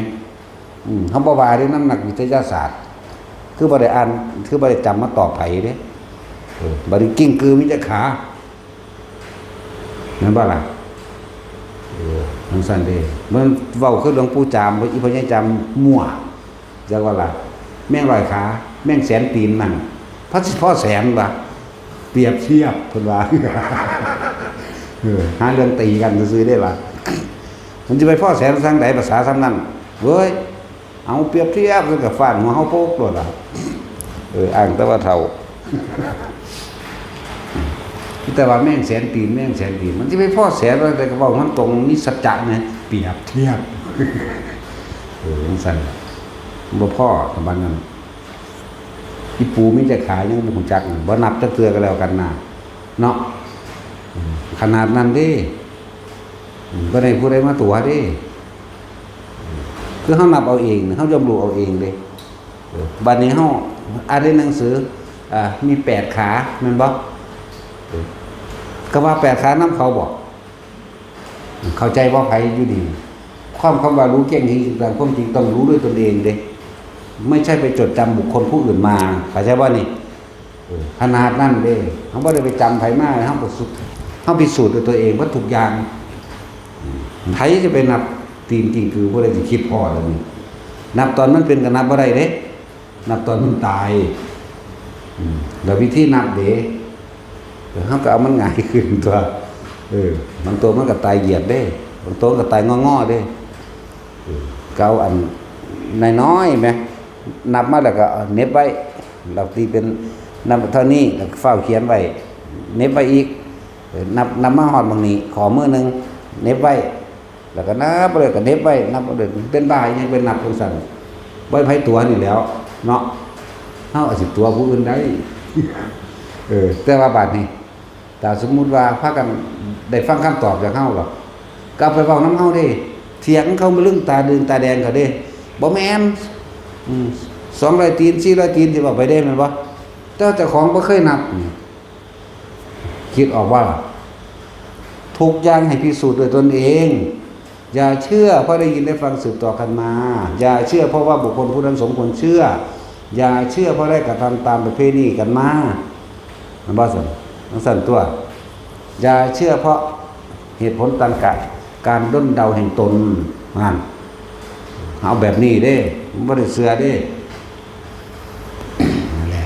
อืม เฮาบ่ว่าเด้ นำนักวิทยาศาสตร์ คือบ่ได้อ่าน คือบ่ได้จำมาตอบไผเด้ เออ บัดนี้กิ้งกือมีจักขา แม่นบ่ล่ะ เออ จั่งซั้นเด้ มันเว้าคือหลวงปู่จาม อีพ่อใหญ่จามมั่ว จักว่าล่ะ แมงร้อยขา แมงแสนตีนนั่น พระสิพ่อแสนวะ เปรียบเทียบเพิ่นว่า เออ หาเรื่องตีกันซื่อๆ เด้ล่ะ มันสิไปพ่อแสนทางใด ภาษาส่ำนั้น เว้ย เอาเปรียบเทียบกับฟาดหัวเฮาโป๊กโลดล่ะ เออ อ้างแต่ว่าเฒ่า แต่ว่าแมงแสนตีน แมงแสนตีน มันสิไปพ่อแสนว่า แต่ก็เว้ามันตรง มีสัจจะไง เปรียบเทียบ เออ จั่งซั้นล่ะ บ่พอกับบัดนั้น อีปูมีจักขายังบ่ฮู้จัก บ่นับจักเทื่อก็แล้วกันนะ เนาะ อืม ขนาดนั้นเด้ อืม บ่ได้ผู้ใดมาตั๋วเด้ คือเฮานับเอาเอง เฮาย่อมรู้เอาเองเด้ เออ บัดนี้เฮาอ่านในหนังสือ อ่า มีแปดขา แม่นบ่ เออ ก็ว่าแปดขานำเขาบ่ เข้าใจบ่ ไผอยู่นี่ ความ คำว่ารู้แจ้งเห็นจริงตามความจริงต้องรู้ด้วยตนเองเด้ ไม่ใช่ไปจดจำบุคคลผู้อื่นมา เข้าใจบ่นี่ เออ ขนาดนั้นเด้ เฮาบ่ได้ไปจำไผมา เฮาพิสูจน์ เฮาพิสูจน์ด้วยตัวเองว่าทุกอย่าง อืม ไผจะไปนับตีนกิ้งกือ ผู้ใดสิคิดพ้อแล้วนี่ นับตอนมันเป็นก็นับบ่ได้เด้ นับตอนมันตาย อืม แล้ววิธีนับเด้ เออ เฮาก็เอามันง่ายขึ้นตัว เออ บางตัวมันก็ตายเหยียดเด้ บางตัวมันก็ตายงอๆ เด้ เออ ก็เอาอันน้อยๆ แหม นับมาแล้วก็เอาเหน็บไว้ แล้วตีเป็นนับเท่านี้ แล้วก็ฟ้าวเขียนไว้ เหน็บไว้อีก เออ นับ นับมาฮอดหม่องนี้ ข้อมือหนึ่ง เหน็บไว้ แล้วก็นับไปเลย ก็เหน็บไว้ นับไปเลย เป็นบ้าอีหยังไปนับจั่งซั้น บ่ให้ไผตั๋วนี่แหล้ว เนาะ เฮาอาจสิตั๋วผู้อื่นได้ เออ แต่ว่าบาดนี้ ถ้าสมมุติว่าพากันได้ฟังคำตอบจากเฮาหรอก ก็เอาไปเว้านำเฮาเด้ เถียงเขามาลึงตาดึงตาแดงเขาเด้ บ่แม่น อืม สองร้อยตีน สี่ร้อยตีน สิเว้าไปเด้ แม่นบ่ แต่ว่าเจ้าของบ่เคยนับนี่ คิดออกว่า ทุกอย่างให้พิสูจน์ด้วยตนเอง อย่าเชื่อเพราะได้ยินได้ฟังสืบต่อกันมา อย่าเชื่อเพราะว่าบุคคลผู้นั้นสมควรเชื่อ อย่าเชื่อเพราะได้กระทำตามประเพณีกันมา มันบ่ซั่น มันซั่นตัว อย่าเชื่อเพราะเหตุผลตรรกะ การด้นเดาแห่งตน นั่น เอาแบบนี้เด้ มันบ่ได้เชื่อเด้ นั่นแหละ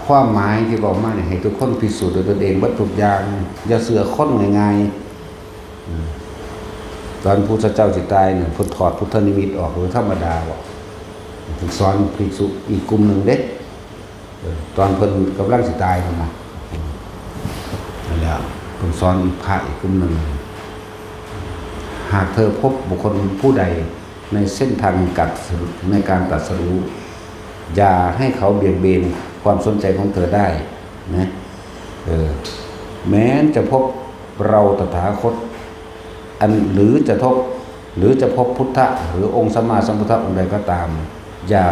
ความหมายที่บอกมาเนี่ย ให้ทุกคนพิสูจน์ด้วยตนเองเบิดทุกอย่าง อย่าเชื่อคนง่ายๆ อืม ตอนพุทธเจ้าสิตายเนี่ย เพิ่นถอดพุทธนิมิตออก โดยธรรมดาบ่ เพิ่นสอนภิกษุอีกกลุ่มหนึ่งเด้ เออ ตอนเพิ่นกำลังสิตายนั่นนะ นั่นแหละ เพิ่นสอนพระอีกกลุ่มหนึ่ง หากเธอพบบุคคลผู้ใดในเส้นทางแห่งการตรัสรู้ ในการตรัสรู้ อย่าให้เขาเบี่ยงเบนความสนใจของเธอได้นะ เออ แม้นจะพบเราตถาคต อัน หรือจะทบ หรือจะพบพุทธะ หรือองค์สัมมาสัมพุทธะองค์ใดก็ตาม อย่า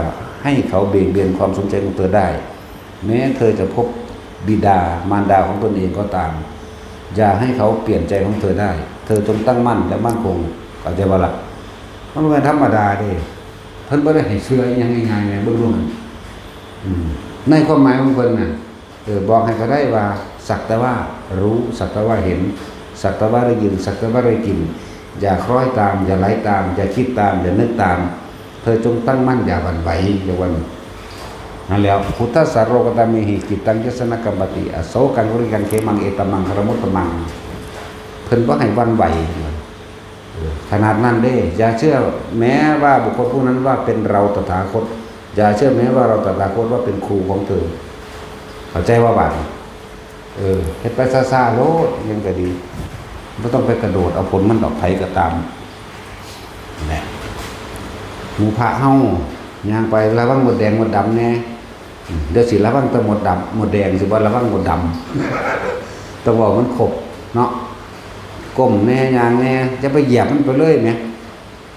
ให้เขาเบี่ยงเบนความสนใจของเธอได้ แม้เธอจะพบบิดามารดาของตนเองก็ตาม อย่าให้เขาเปลี่ยนใจของเธอได้ เธอจงตั้งมั่นและมั่นคง เข้าใจบ่ล่ะ? มันบ่แม่นธรรมดาเด้ เพิ่นบ่ได้ให้เชื่ออิหยังง่ายๆนะ เบิ่งดูหั่น อืม ในความหมายของเพิ่นน่ะ เออ บอกให้ก็ได้ว่า สักแต่ว่ารู้ สักแต่ว่าเห็น สักแต่ว่าได้ยิน สักแต่ว่าได้กลิ่น อย่าคล้อยตาม อย่าไหลตาม อย่าคิดตาม อย่านึกตาม เธอจงตั้งมั่นอย่าหวั่นไหว อย่าหวั่น นั่นแหละ Phuṭṭhassa lokadhammehi cittaṃ yassa na kampati, asokaṃ virajaṃ khemaṃ etaṃ maṅgalamuttamaṃ. เพิ่นบ่ให้หวั่นไหว เออ ขนาดนั้นเด้ อย่าเชื่อแม้ว่าบุคคลผู้นั้นว่าเป็นเราตถาคต อย่าเชื่อแม้ว่าเราตถาคตว่าเป็นครูของเธอ เข้าใจว่าบาดนี้ เออ เฮ็ดไปซ่าๆโลด ยังก็ดี บ่ต้องไปกระโดดเอาผลมันดอก ไผก็ตาม นั่นแหละ หมู่พระเฮาย่างไประวังมดแดงมดดำแน่ เดี๋ยวสิระวังแต่มดดำ มดแดง สิบ่ระวังมดดำ ต้องเว้ามันครบเนาะ ก้มแน่ ย่างแน่ อย่าไปเหยียบมันไปเลยแหม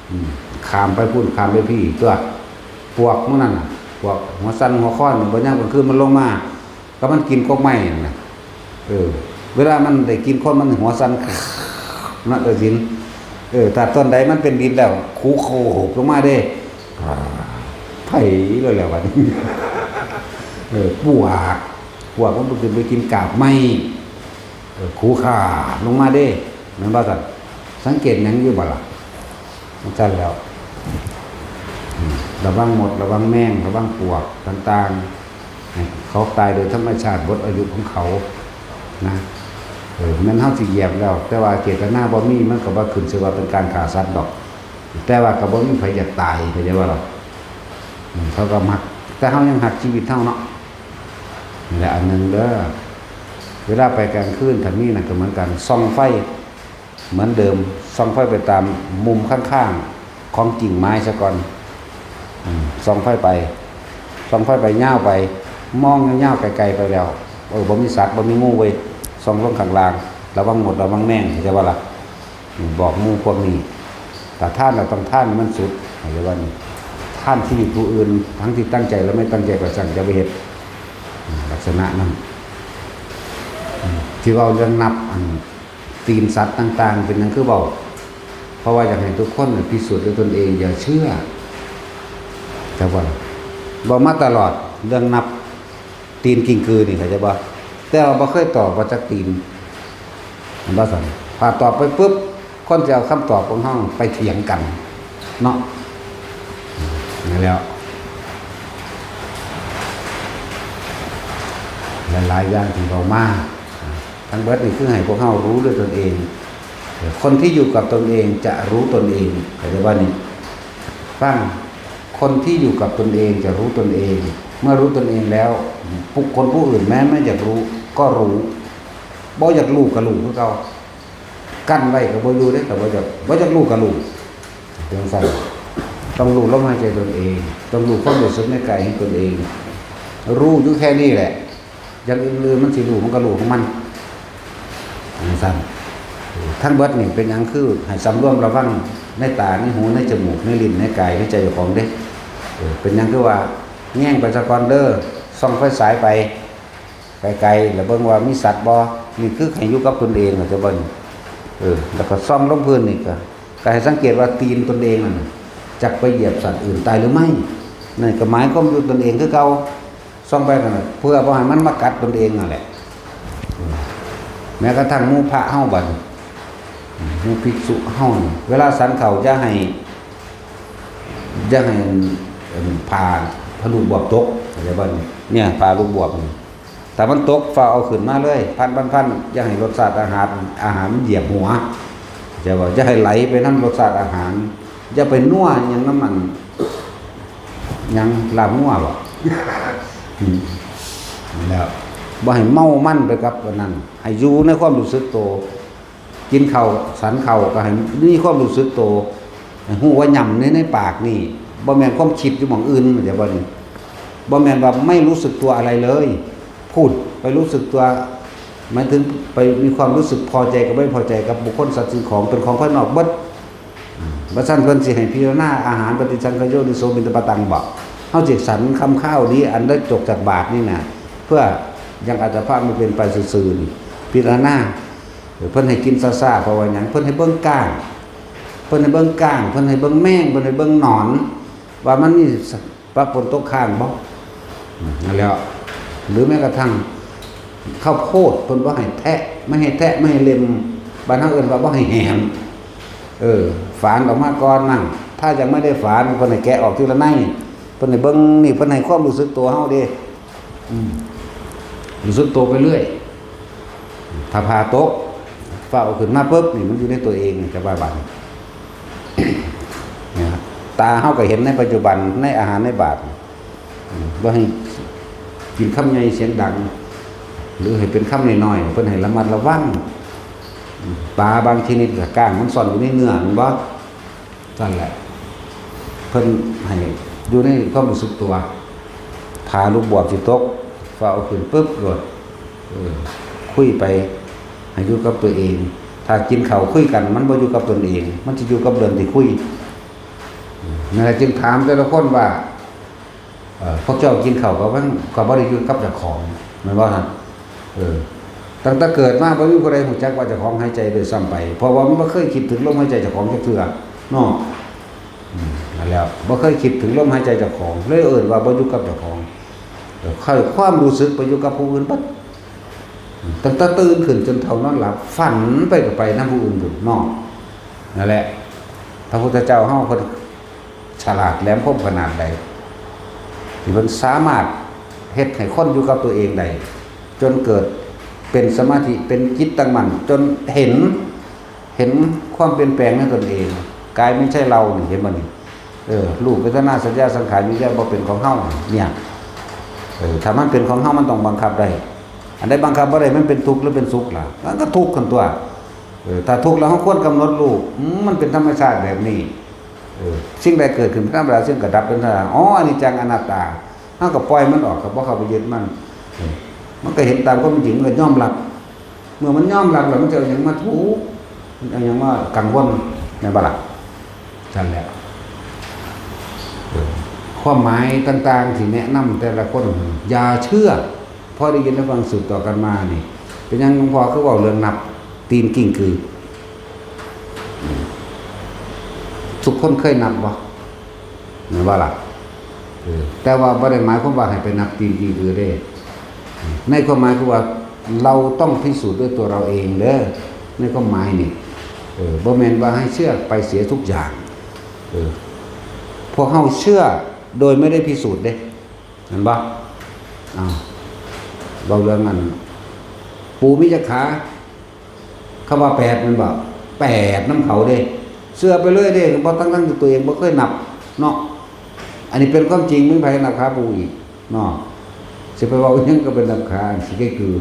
อืม ข้ามไปพุ้น ข้ามไปพี้ ตัว ปวกหมู่นั่นน่ะ ปวกหัวสั่นหัวคอน บ่ยามกลางคืนมันลงมา ก็มันกินกกไม้นั่นน่ะ เออ เวลามันได้กินคนมันหัวสั่น นะ ตัดสิน เออ ถ้าต้นใดมันเป็นดินแล้ว ขูโขกลงมาเด้ อ่า ไผเลยแหละบัดนี้ เออ ปวก ปวกมันขึ้นไปกินกาบไม้ เออ ขูขาดลงมาเด้ แม่นบ่ซั่น? สังเกตหยังอยู่บ่ล่ะ? จั่งซั่นแหล้ว อืม ระวังมด ระวังแมง ระวังปวกต่างๆ ให้เขาตายโดยธรรมชาติ หมดอายุของเขา นะ เออ แม่นเฮาสิเหยียบแล้ว แต่ว่าเจตนาบ่มี มันก็บ่ขึ้นชื่อว่าเป็นการฆ่าสัตว์ดอก แต่ว่าก็บ่มีไผอยากตาย เข้าใจบ่ล่ะ? อืม เขาก็มัก แต่เฮายังฮักชีวิตเฮาเนาะ นี่แหละอันหนึ่งเด้อ เวลาไปกลางคืน ถ้ามีนั่นก็เหมือนกัน ส่องไฟเหมือนเดิม ส่องไฟไปตามมุมข้างๆ ของกิ่งไม้ซะก่อน อืม ส่องไฟไป ส่องไฟไปยาวไป มองยาวๆ ไกลๆ ไปแล้ว เออ บ่มีสัตว์ บ่มีงูเว้ย ส่องลงข้างล่าง ระวังมด ระวังแมง เข้าใจบ่ล่ะ? อืม บอกหมู่พวกนี้ ถ้าทานแล้วต้องทานให้มันสุด เข้าใจบ่นี่? ทานชีวิตผู้อื่น ทั้งที่ตั้งใจและไม่ตั้งใจก็ช่าง อย่าไปเฮ็ด อืม ลักษณะนั้น อืม ที่เว้าเรื่องนับ อัน ตีนสัตว์ต่างๆ เป็นหยังคือเว้า เพราะว่าอยากให้ทุกคนน่ะพิสูจน์ด้วยตนเอง อย่าเชื่อ แต่ว่าเว้ามาตลอด เรื่องนับตีนกิ้งกือนี่ เข้าใจบ่? แต่ว่าบ่เคยตอบว่าจักตีน เห็นบ่ซั่น? ถ้าตอบไปปุ๊บ คนสิเอาคำตอบของเฮาไปเถียงกันเนาะ นั่นแหล้ว หลายๆ อย่างที่เว้ามา ทั้งเบิดนี่คือให้พวกเฮารู้ด้วยตนเอง คนที่อยู่กับตนเองจะรู้ตนเอง เข้าใจบ่นี่? ฟัง คนที่อยู่กับตนเองจะรู้ตนเอง เมื่อรู้ตนเองแล้ว บุคคลผู้อื่นแม้ไม่อยากรู้ก็รู้ บ่อยากรู้ก็รู้คือเก่า กั้นไว้ก็บ่อยู่เด้ ก็บ่อยาก บ่อยากรู้ก็รู้ จั่งซั่น ต้องรู้ลมหายใจตนเอง ต้องรู้ความรู้สึกในกายของตนเอง รู้อยู่แค่นี้แหละ อย่างอื่นๆ มันสิรู้ มันก็รู้ของมัน จั่งซั่น ทั้งเบิดนี่เป็นหยังคือให้สำรวมระวังในตา ในหู ในจมูก ในลิ้น ในกาย ในใจเจ้าของเด้ เออ เป็นหยังคือว่าแยงไปซะก่อนเด้อ ส่องไฟฉายไป ไกลๆ แล้วเบิ่งว่ามีสัตว์บ่ นี่คือให้อยู่กับตนเอง เข้าใจบ่นี่? เออ แล้วก็ส่องลงพื้นนี่ก็ ก็ให้สังเกตว่าตีนตนเองนั่นน่ะ จักไปเหยียบสัตว์อื่นตายหรือไม่ นั่นก็หมายความอยู่ตนเองคือเก่า ส่องไปนั่นน่ะ เพื่อบ่ให้มันมากัดตนเองนั่นแหละ อืม แม้กระทั่งหมู่พระเฮาบัดนี้ อืม หมู่ภิกษุเฮานี่ เวลาฉันข้าวอย่าให้ อย่าให้ เอิ่ม ผ้า ผ้าลูกบวบตก เข้าใจบ่นี่? เนี่ย ผ้าลูกบวบนี่ ถ้ามันตก ฟ้าวเอาขึ้นมาเลย พันๆๆ อย่าให้รสชาติอาหาร อาหารมันเหยียบหัว เข้าใจบ่? อย่าให้ไหลไปนำรสชาติอาหาร อย่าไปนัวหยังนำมัน หยัง ลาบงัวบ่ อืม แล้ว บ่ให้เมามันไปกับอันนั้น ให้อยู่ในความรู้สึกโต กินข้าว ฉันข้าวก็ให้มีความรู้สึกโต ให้รู้ว่าย่ำใน ในปากนี่ บ่แม่นความคิดอยู่หม่องอื่น เข้าใจบ่นี่? บ่แม่นว่าไม่รู้สึกตัวอะไรเลย พูดไปรู้สึกตัว หมายถึงไปมีความรู้สึกพอใจกับไม่พอใจกับบุคคลสัตว์สิ่งของเป็นของภายนอกเบิด อืม บ่ซั้นเพิ่นสิให้พิจารณาอาหาร ปฏิสังขโยนิโส ปิณฑปาตัง บ่ เฮาสิสันคำข้าวดี อันได้ตกจากบาตรนี่นะ เพื่อยังอัตภาพมันเป็นไปซื่อๆนี่ พิจารณา เพิ่นให้กินซ่าๆ เพราะว่าหยัง เพิ่นให้เบิ่งก้าง เพิ่นให้เบิ่งก้าง เพิ่นให้เบิ่งแมง เพิ่นให้เบิ่งหนอน ว่ามันมีปะปนตกค้างบ่ อืม นั่นแหล้ว หรือแม้กระทั่งข้าวโพด เพิ่นบ่ให้แทะ ไม่ให้แทะ ไม่ให้เล็ม บ้านเฮาเอิ้นว่าบ่ให้แหม เออ ฝานออกมาก่อนนั่น ถ้ายังไม่ได้ฝาน เพิ่นให้แกะออกทีละใน เพิ่นให้เบิ่งนี่ เพิ่นให้ความรู้สึกตัวเฮาเด้ อืม รู้สึกตัวไปเรื่อย ถ้าผ่าตก ฟ้าวเอาขึ้นมาปุ๊บ นี่มันอยู่ในตัวเอง จะว่าบาดนี้ เนี่ย ตาเฮาก็เห็นในปัจจุบัน ในอาหารในบาตร อืม บ่ให้กินคำใหญ่เสียงดัง หรือให้เป็นคำน้อยๆ เพิ่นให้ระมัดระวัง อืม ปลาบางชนิดก็ก้างมันซ่อนอยู่ในเนื้อ แม่นบ่ นั่นแหละ เพิ่นให้อยู่ในความรู้สึกตัว ถ้าลูกบวบสิตก ฟ้าวเอาขึ้นปุ๊บโลด เออ คุยไป ให้อยู่กับตัวเอง ถ้ากินข้าวคุยกัน มันบ่อยู่กับตนเอง มันสิอยู่กับเรื่องที่คุย นั่นแหละจึงถามแต่ละคนว่า เอ่อ พวกเจ้ากินข้าวก็บ่ ก็บ่ได้อยู่กับเจ้าของ แม่นบ่หั่น เออ ตั้งแต่เกิดมาบ่มีผู้ใดรู้จักว่าเจ้าของหายใจด้วยซ้ำไป เพราะว่ามันบ่เคยคิดถึงลมหายใจเจ้าของจักเทื่อ เนาะ อืม นั่นแหละ บ่เคยคิดถึงลมหายใจเจ้าของ เลยเอิ้นว่าบ่อยู่กับเจ้าของ เออ ค่อยความรู้สึกไปอยู่กับผู้อื่นเบิด ตั้งแต่ตื่นขึ้นจนเฒ่านอนหลับ ฝันไปก็ไปนำผู้อื่นพู้นเนาะ นั่นแหละ พระพุทธเจ้าเฮาเพิ่นฉลาดแหลมคมขนาดใด ที่เพิ่นสามารถเฮ็ดให้คนอยู่กับตัวเองได้ จนเกิดเป็นสมาธิ เป็นจิตตั้งมั่น จนเห็น เห็นความเปลี่ยนแปลงในตนเอง กายไม่ใช่เรานี่ เห็นบ่นี่ เออ รูป เวทนา สัญญา สังขาร วิญญาณ บ่เป็นของเฮา เนี่ย เออ ถ้ามันเป็นของเฮา มันต้องบังคับได้ อันใดบังคับบ่ได้ มันเป็นทุกข์หรือเป็นสุขล่ะ มันก็ทุกข์กันตัว เออ ถ้าทุกข์แล้ว เฮาควรกำหนดรู้ อืม มันเป็นธรรมชาติแบบนี้ เออ สิ่งใดเกิดขึ้นเป็นธรรมดา สิ่งก็ดับเป็นธรรมดา อ๋อ อนิจจัง อนัตตา เฮาก็ปล่อยมันออก ก็บ่เข้าไปยึดมัน เออ มันก็เห็นตามความเป็นจริง มันก็ยอมรับ เมื่อมันยอมรับแล้ว มันจะเอาหยังมาทุกข์ มันเอาหยังมากังวล แม่นบ่ล่ะ นั่นแหละ เออ ความหมายต่างๆ ที่แนะนำแต่ละคน อย่าเชื่อ พอได้ยินได้ฟังสืบต่อกันมานี่ เป็นหยังหลวงพ่อคือเว้าเรื่องนับตีนกิ้งกือ ทุกคนเคยนับบ่ แม่นบ่ล่ะ เออ แต่ว่าบ่ได้หมายความว่าให้ไปนับตีนกิ้งกือเด้ ในความหมายคือว่าเราต้องพิสูจน์ด้วยตัวเราเองเด้อ ในความหมายนี่ เออ บ่แม่นว่าให้เชื่อไปเสียทุกอย่าง เออ พวกเฮาเชื่อโดยไม่ได้พิสูจน์เด้ แม่นบ่ อ้าว เว้าเรื่องอัน ปู่มีจักขา คำว่าแปดแม่นบ่ แปดนำเขาเด้ เชื่อไปเลยเด้ บ่ ทั้งๆ ที่ตัวเองบ่เคยนับเนาะ อันนี้เป็นความจริง บ่มีไผนับขาปู่อีกเนาะ สิไปเว้าอิหยังก็เป็นนับขา สิแก้คือ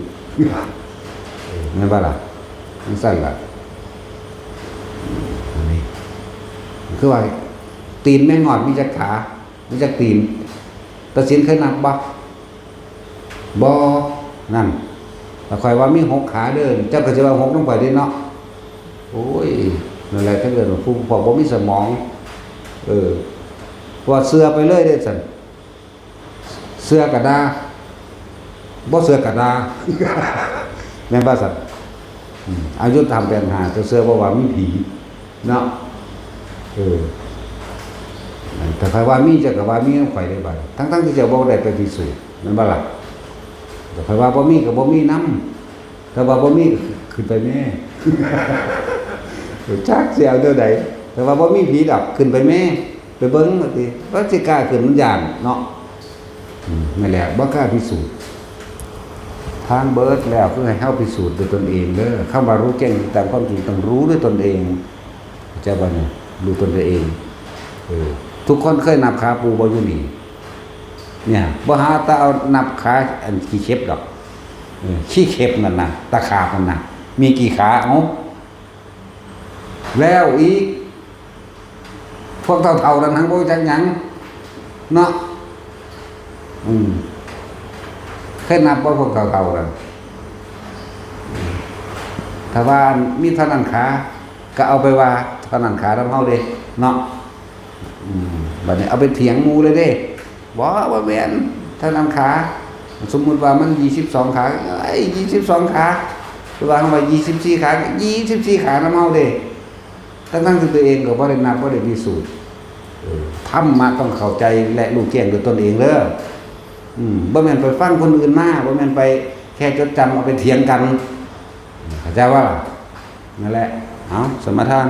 เออ แม่นบ่ล่ะ จั่งซั้นล่ะ อันนี้ คือว่า ตีนแม่งอดมีจักขา มีจักตีน ตาสินเคยนับบ่ บ่ นั่น แล้วข้อยว่ามีหกขาเด้อ เจ้าก็สิว่าหกนำข้อยเด้เนาะ โอ้ย นั่นแหละ จั่งเอิ้นว่าผู้ พวกบ่มีสมอง เออ ว่าเชื่อไปเลยเด้ซั่น เชื่อก็ด่า บ่เชื่อก็ด่า แม่นบ่ซั่น อืม อายุธรรมแปดห้า เจ้าเชื่อบ่ว่ามีผี เนาะ เออ แต่ข้อยว่ามี เจ้าก็ว่ามีนำข้อยได้บัด ทั้งๆ ที่เจ้าบ่ได้ไปพิสูจน์ แม่นบ่ล่ะ แต่ข้อยว่าบ่มีก็บ่มีนำ แต่ว่าบ่มีก็ขึ้นไปแม่ จักสิเอาแนวใด แต่ว่าบ่มีผีดอก ขึ้นไปแม่ ไปเบิ่งว่าติ ว่าสิกล้าขึ้น มันย้านเนาะ อืม นั่นแหละ บ่กล้าพิสูจน์ ทางเบิดแล้ว คือให้เฮาพิสูจน์ด้วยตนเองเด้อ คำว่ารู้แจ้งตามความจริง ต้องรู้ด้วยตนเอง เข้าใจบ่เนี่ย รู้ตนเอง เออ ทุกคนเคยนับขาปู่บ่อยู่นี่ เนี่ย บ่หาแต่เอานับขาอันขี้เข็บดอก เออ ขี้เข็บนั่นน่ะ ตะขาบนั่นน่ะ มีกี่ขา เอ้า แล้วอีก พวกเฒ่าๆ นั่นหั้งบ่รู้จักหยัง เนาะ อืม เคยนับบ่พวกเฒ่าๆ นั่น ถ้าว่ามีเท่านั้นขา ก็เอาไปว่าเท่านั้นขานำเฮาเด้ เนาะ อืม บัดนี้เอาไปเถียงหมู่เลยเด้ บ่ บ่แม่น เท่านั้นขา สมมุติว่ามันยี่สิบสองขา เอ้ย ยี่สิบสองขา หรือว่าเฮาว่ายี่สิบสี่ขา ยี่สิบสี่ขานำเฮาเด้ ทั้งๆที่ตัวเองก็บ่ได้นับ บ่ได้พิสูจน์ เออ ธรรมะต้องเข้าใจและรู้แจ้งด้วยตนเองเด้อ อืม บ่แม่นไปฟังคนอื่นมา บ่แม่นไปแค่จดจำเอาไปเถียงกัน เข้าใจว่าล่ะ นั่นแหละ เอา สมาทาน